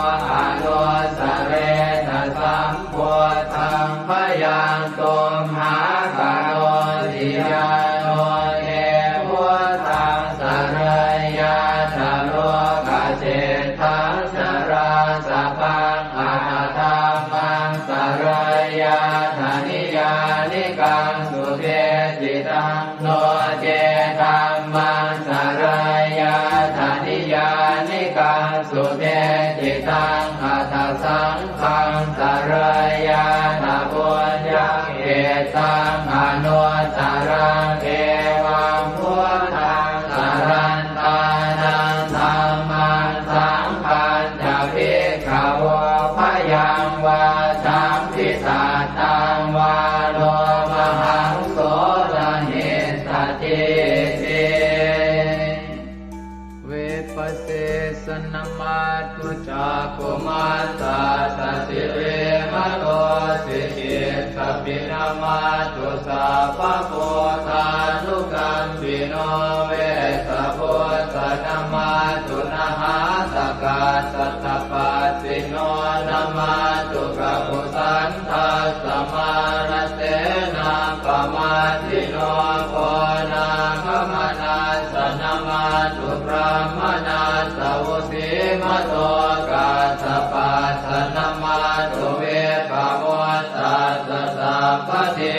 anussaretha sam buddhaṃ bhayaṃ tumhākarosi. Yāno te buddhaṃ sarayyātha lokaseṭṭhaṃ narāsabhaṃ atha dhammaṃ sarayyātha niyyānikaṃ sudesitaṃ, no ce dhammaṃ sarayyātha niyyānikaṃ sudesitaṃ, atha saṅghaṃ sarayyātha puññakkhettaṃ anuttaraṃ. Evaṃ buddhaṃ sarantānaṃ dhammaṃ saṅghañca bhikkhavo bhayaṃ vā sampidaṭṭhaṃ vā lomahaṃso na hessatīti. Vipassissa namatthu cakkhumantassa sirīmato, sikhītsapi namatthu sabbabuddhānukampino, vessabhussa namatthu nhātakassa tapassino, namatthu kakusandhassa mārasenappamaddino, konāgamanassa namatthu brāhmaṇassa vusīmato, kassapassa namatthu vippamuttassa sabbadhi,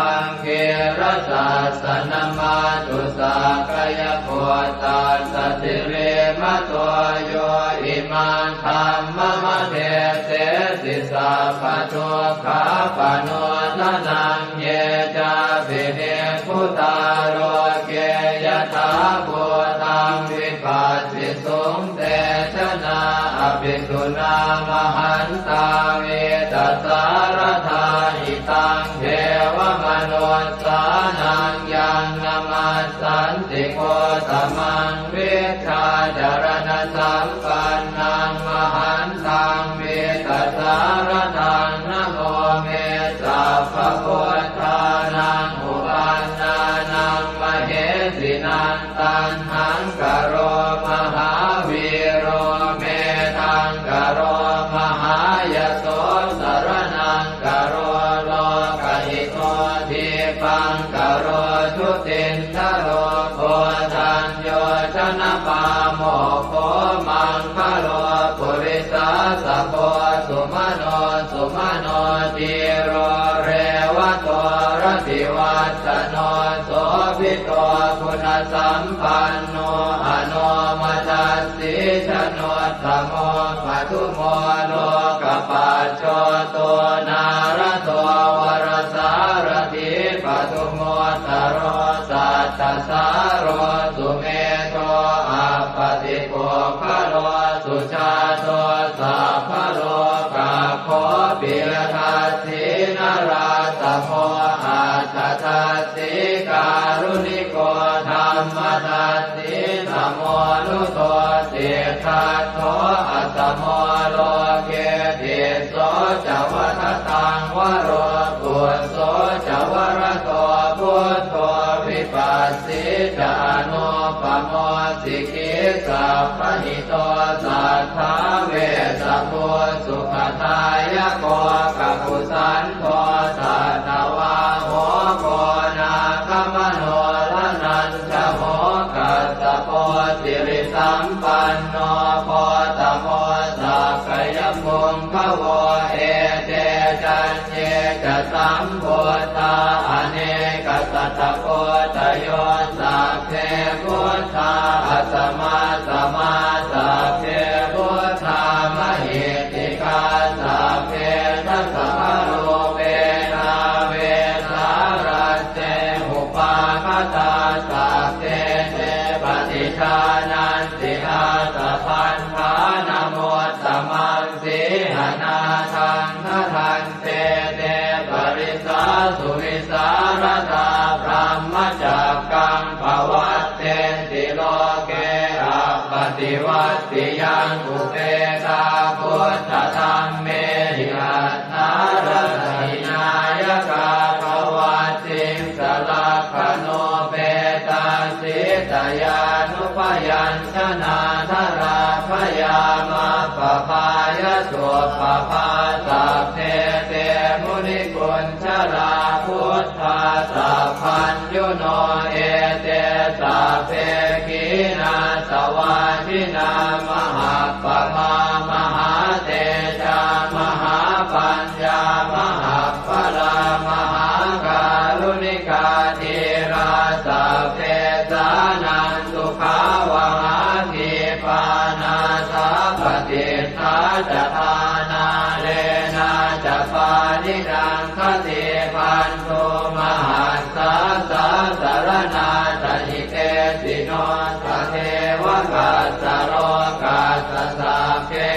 aṅgīrasassa namatthu sakyaputtassa sirīmato, yo imaṃ dhammamādesesi sabbadukkhāpanūdanaṃ. Ye cāpi nibbu tā loke yathābhūtaṃ vipassisuṃ, te janā apisuṇā mahantā vītasāradā. Idaṃ devamanussānaṃ yaṃ namassanti Gotamaṃ, vijjācaraṇasampannaṃ mahantaṃ vītasāradaṃ. Namo me sabbabuddhānaṃ uppannānaṃ mahesinaṃ, taṇhaṅkaro mahāvīro medhaṅkaro mahāyaso, sumano dhīro revato rativassano, sobhito guṇasampanno anomadassī januttamo, padumo lokapajjoto nārado varasārathī, padumu ttaro sattasāro sumedho appatipuggalo, sujāto sabbalokaggo piyadassī narāsabho, atthadassī kāruṇiko dhammadassī, tamonudo siddhattho asamo loke, tisso ca vadataṃ varo pus so ca varato buddho, vipassī ca anūpamo sikhī sabbahito satthā, vessabhū sukhadāyako kakusandho satavaho, koṇāgamano dhananjavo kassapo sirisampanno gotamo sakyapuṅgavo, ete cañ ñe ca sambuddhā anekasatakoṭayo, sabbe buddhā asamasmā sabbe buddhā mahiddhikā, sabbe dasabalūpena vesālañce upagatā, sabbe te paṭijānanti ātapaṭṭhānamuttamaṃ, sīhanāthaṃ gaṇhan te te parisā suvisāradā, brahmacakkaṃ pavattenti loke appaṭivattiyaṃ, upetā buddhadhammehi atthārasahināyakā, pavatsiṃsa lakkhaṇūpetā sītyānubyañjanā, dharā bhayā maggapāya suppabhā, sabbe te muniku jalā buddhā sabbaññuno, ete sabbe khīṇāsavā jinā, mahappaphā mahātejā, mahāpaññā mahapphalā, mahākāruṇikā dhīrā, sabbesānaṃ sukhāvahā, khīpā nāthapaṭiṭṭhā ca thānā, leṇā ca pāṇinaṃ khatībhaṇḍu, mahassā sāsaraṇā ca hitesino, tatheva kassa lokassa sabbe,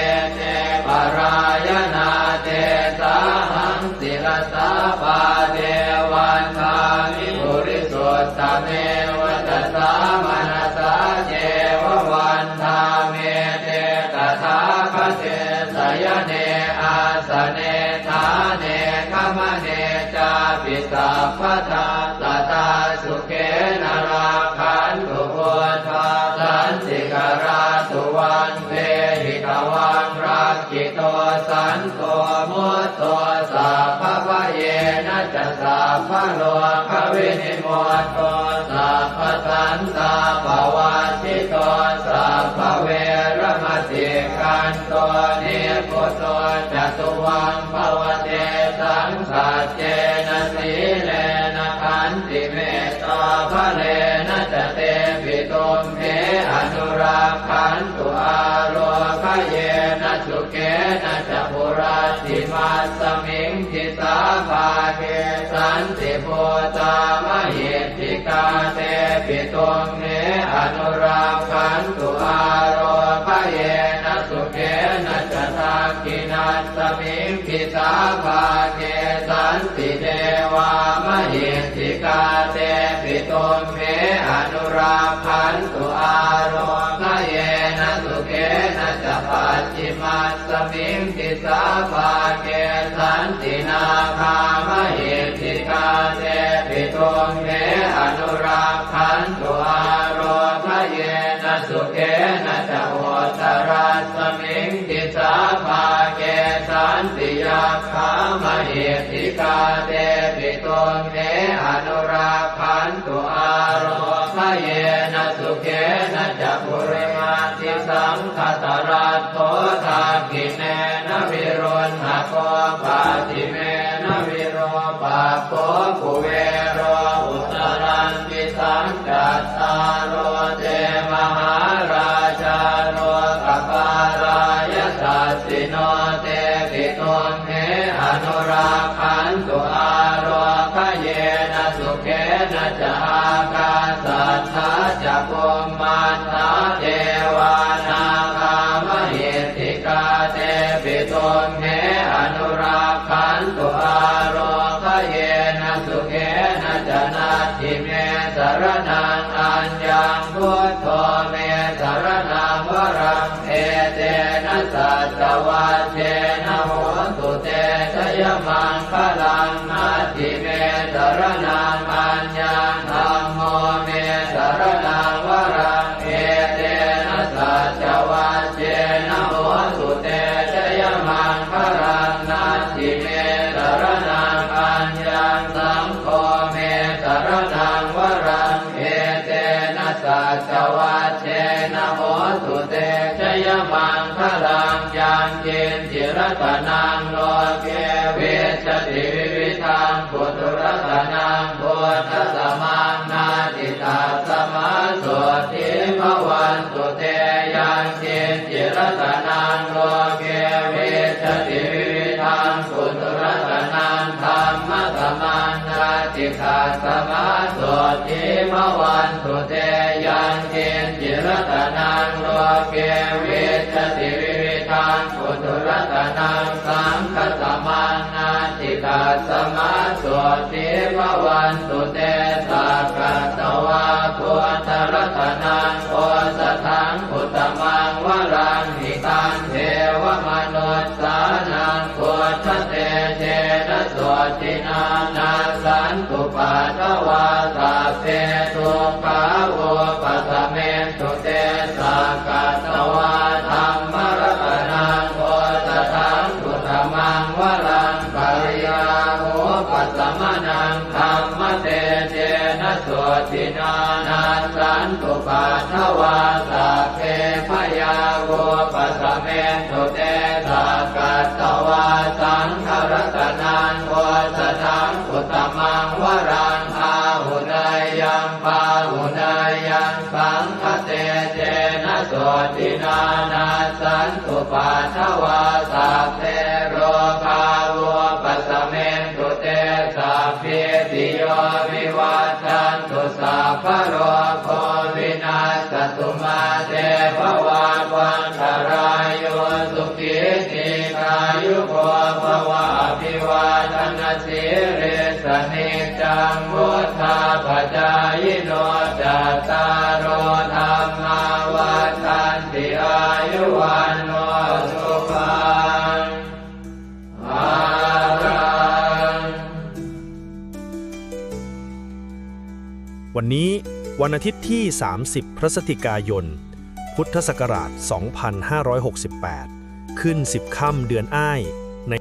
ete parāyanā, tesāhaṃ sirasā pāde vandāmi purisuttame, vacasā manasā ceva vandāmete tathāgate, sayane āsane ṭhāne gamane cāpi sabbadā, sadā sukhena rakkhantu buddhā, santikarā suvaṃ dehi, tvaṃ rakkhito santo, mutto sabbabhayena ca, sabbarogavinimutto, sabbasantāpavajjito, sabbaveramatikkanto, nibbuto ca tuvaṃ bhava. Tesaṃ saccena sīlena, khantimettābalena ca, tepi tumhe anurakkhantu, ārogyena sukhena ca, huratthimassa miṃ disā bhāge, santi bhūtā mahiddhikā, tepi tumhe anurakkhantu, ārogyena sukhena ca. Dakkhiṇassa miṃ disā bhāge, santi devā mahiddhikā, tepi tumhe anurakkhantu, ārogyena sukhena ca. Pacchimas smiṃ disā bhāge, santi nāgā mahiddhikā, tepi tumhe anurakkhantu, ārogyena sukhena ca. Uttarasmiṃ disā bhāge, santi yakkhā mahiddhikā, tepi tumhe anurakkhantu, ārogyena yena sukhena ca purimaṃ disaṃ dhataraṭṭho dakkhiṇena viruḷhako pacchimena virūpakkho kuvero uttaraṃ disaṃ. Cattāro te mahārājā lokapālā yasassino tepi tumhe anurakkhantu ārogayena sukhena ca. Ākāsaṭṭhā ca bhummaṭṭhā devā nāgā mahiddhikā tepi tumhe anurakkhantu ārogayena sukhena ca. Natthi me saraṇaṃ aññaṃ, buddho me saraṇaṃ varaṃ, etena saccavajjena hotu te jayamaṅgalaṃ. Natthi me saraṇaṃ aññaṃ, dhammo me saraṇaṃ varaṃ, etena saccavajjena hotu te jayamaṅgalaṃ. Natthi me saraṇaṃ aññaṃ, saṅgho me saraṇaṃ varaṃ, etena saccavajjena hotu te jayamaṅgalaṃ. Yaṅkiñci ratanaṃ loke vijjati vividhaṃ puthu, ratanaṃ buddhasamaṃ natthi, tasmā sotthī bhavantu te. Yaṅkiñci ratanaṃ loke vijjati vividhaṃ puthu, ratanaṃ dhammasamaṃ natthi, tasmā sotthī bhavantu te. Yaṅkiñci ratanaṃ loke vijjati vividhaṃ puthu, ratanaṃ saṅghasamaṃ natthi, tasmā sotthī bhavantu te. Sakkatvā buddharatanaṃ osathaṃ uttamaṃ varaṃ, hitaṃ devamanussānaṃ buddhatejena sotthinā, nassantupaddavā sabbe dukkhā vūpasamentu te. Sakkatvā dhammaratanaṃ osathaṃ uttamaṃ varaṃ, pariḷāhūpasamanaṃ dhammatejena sotthinā, nassantupaddavā sabbe bhayā vūpasamentu te. Sakkatvā saṅgharatanaṃ osathaṃ uttamaṃ varaṃ, āhuneyyaṃ pāhuneyyaṃ saṅghatejena sotthinā, nassantupaddavā sabbe rogā vūpasamentu te. Sabbītiyo vivajjantu, sabbarogo vinassatu, mā te bhavatvantarāyo, sukhī dīghāyuko bhava. Abhivādanasīlissa niccaṃ vuḍḍhāpacāyino, cattāro dhammā vaḍḍhanti, āyu vaṇṇo sukhaṃ balaṃ. วันนี้วันอาทิตย์ที่ สามสิบ พฤศจิกายน พุทธศักราช สองพันห้าร้อยหกสิบแปด ขึ้น สิบ ค่ำเดือนอ้าย ใน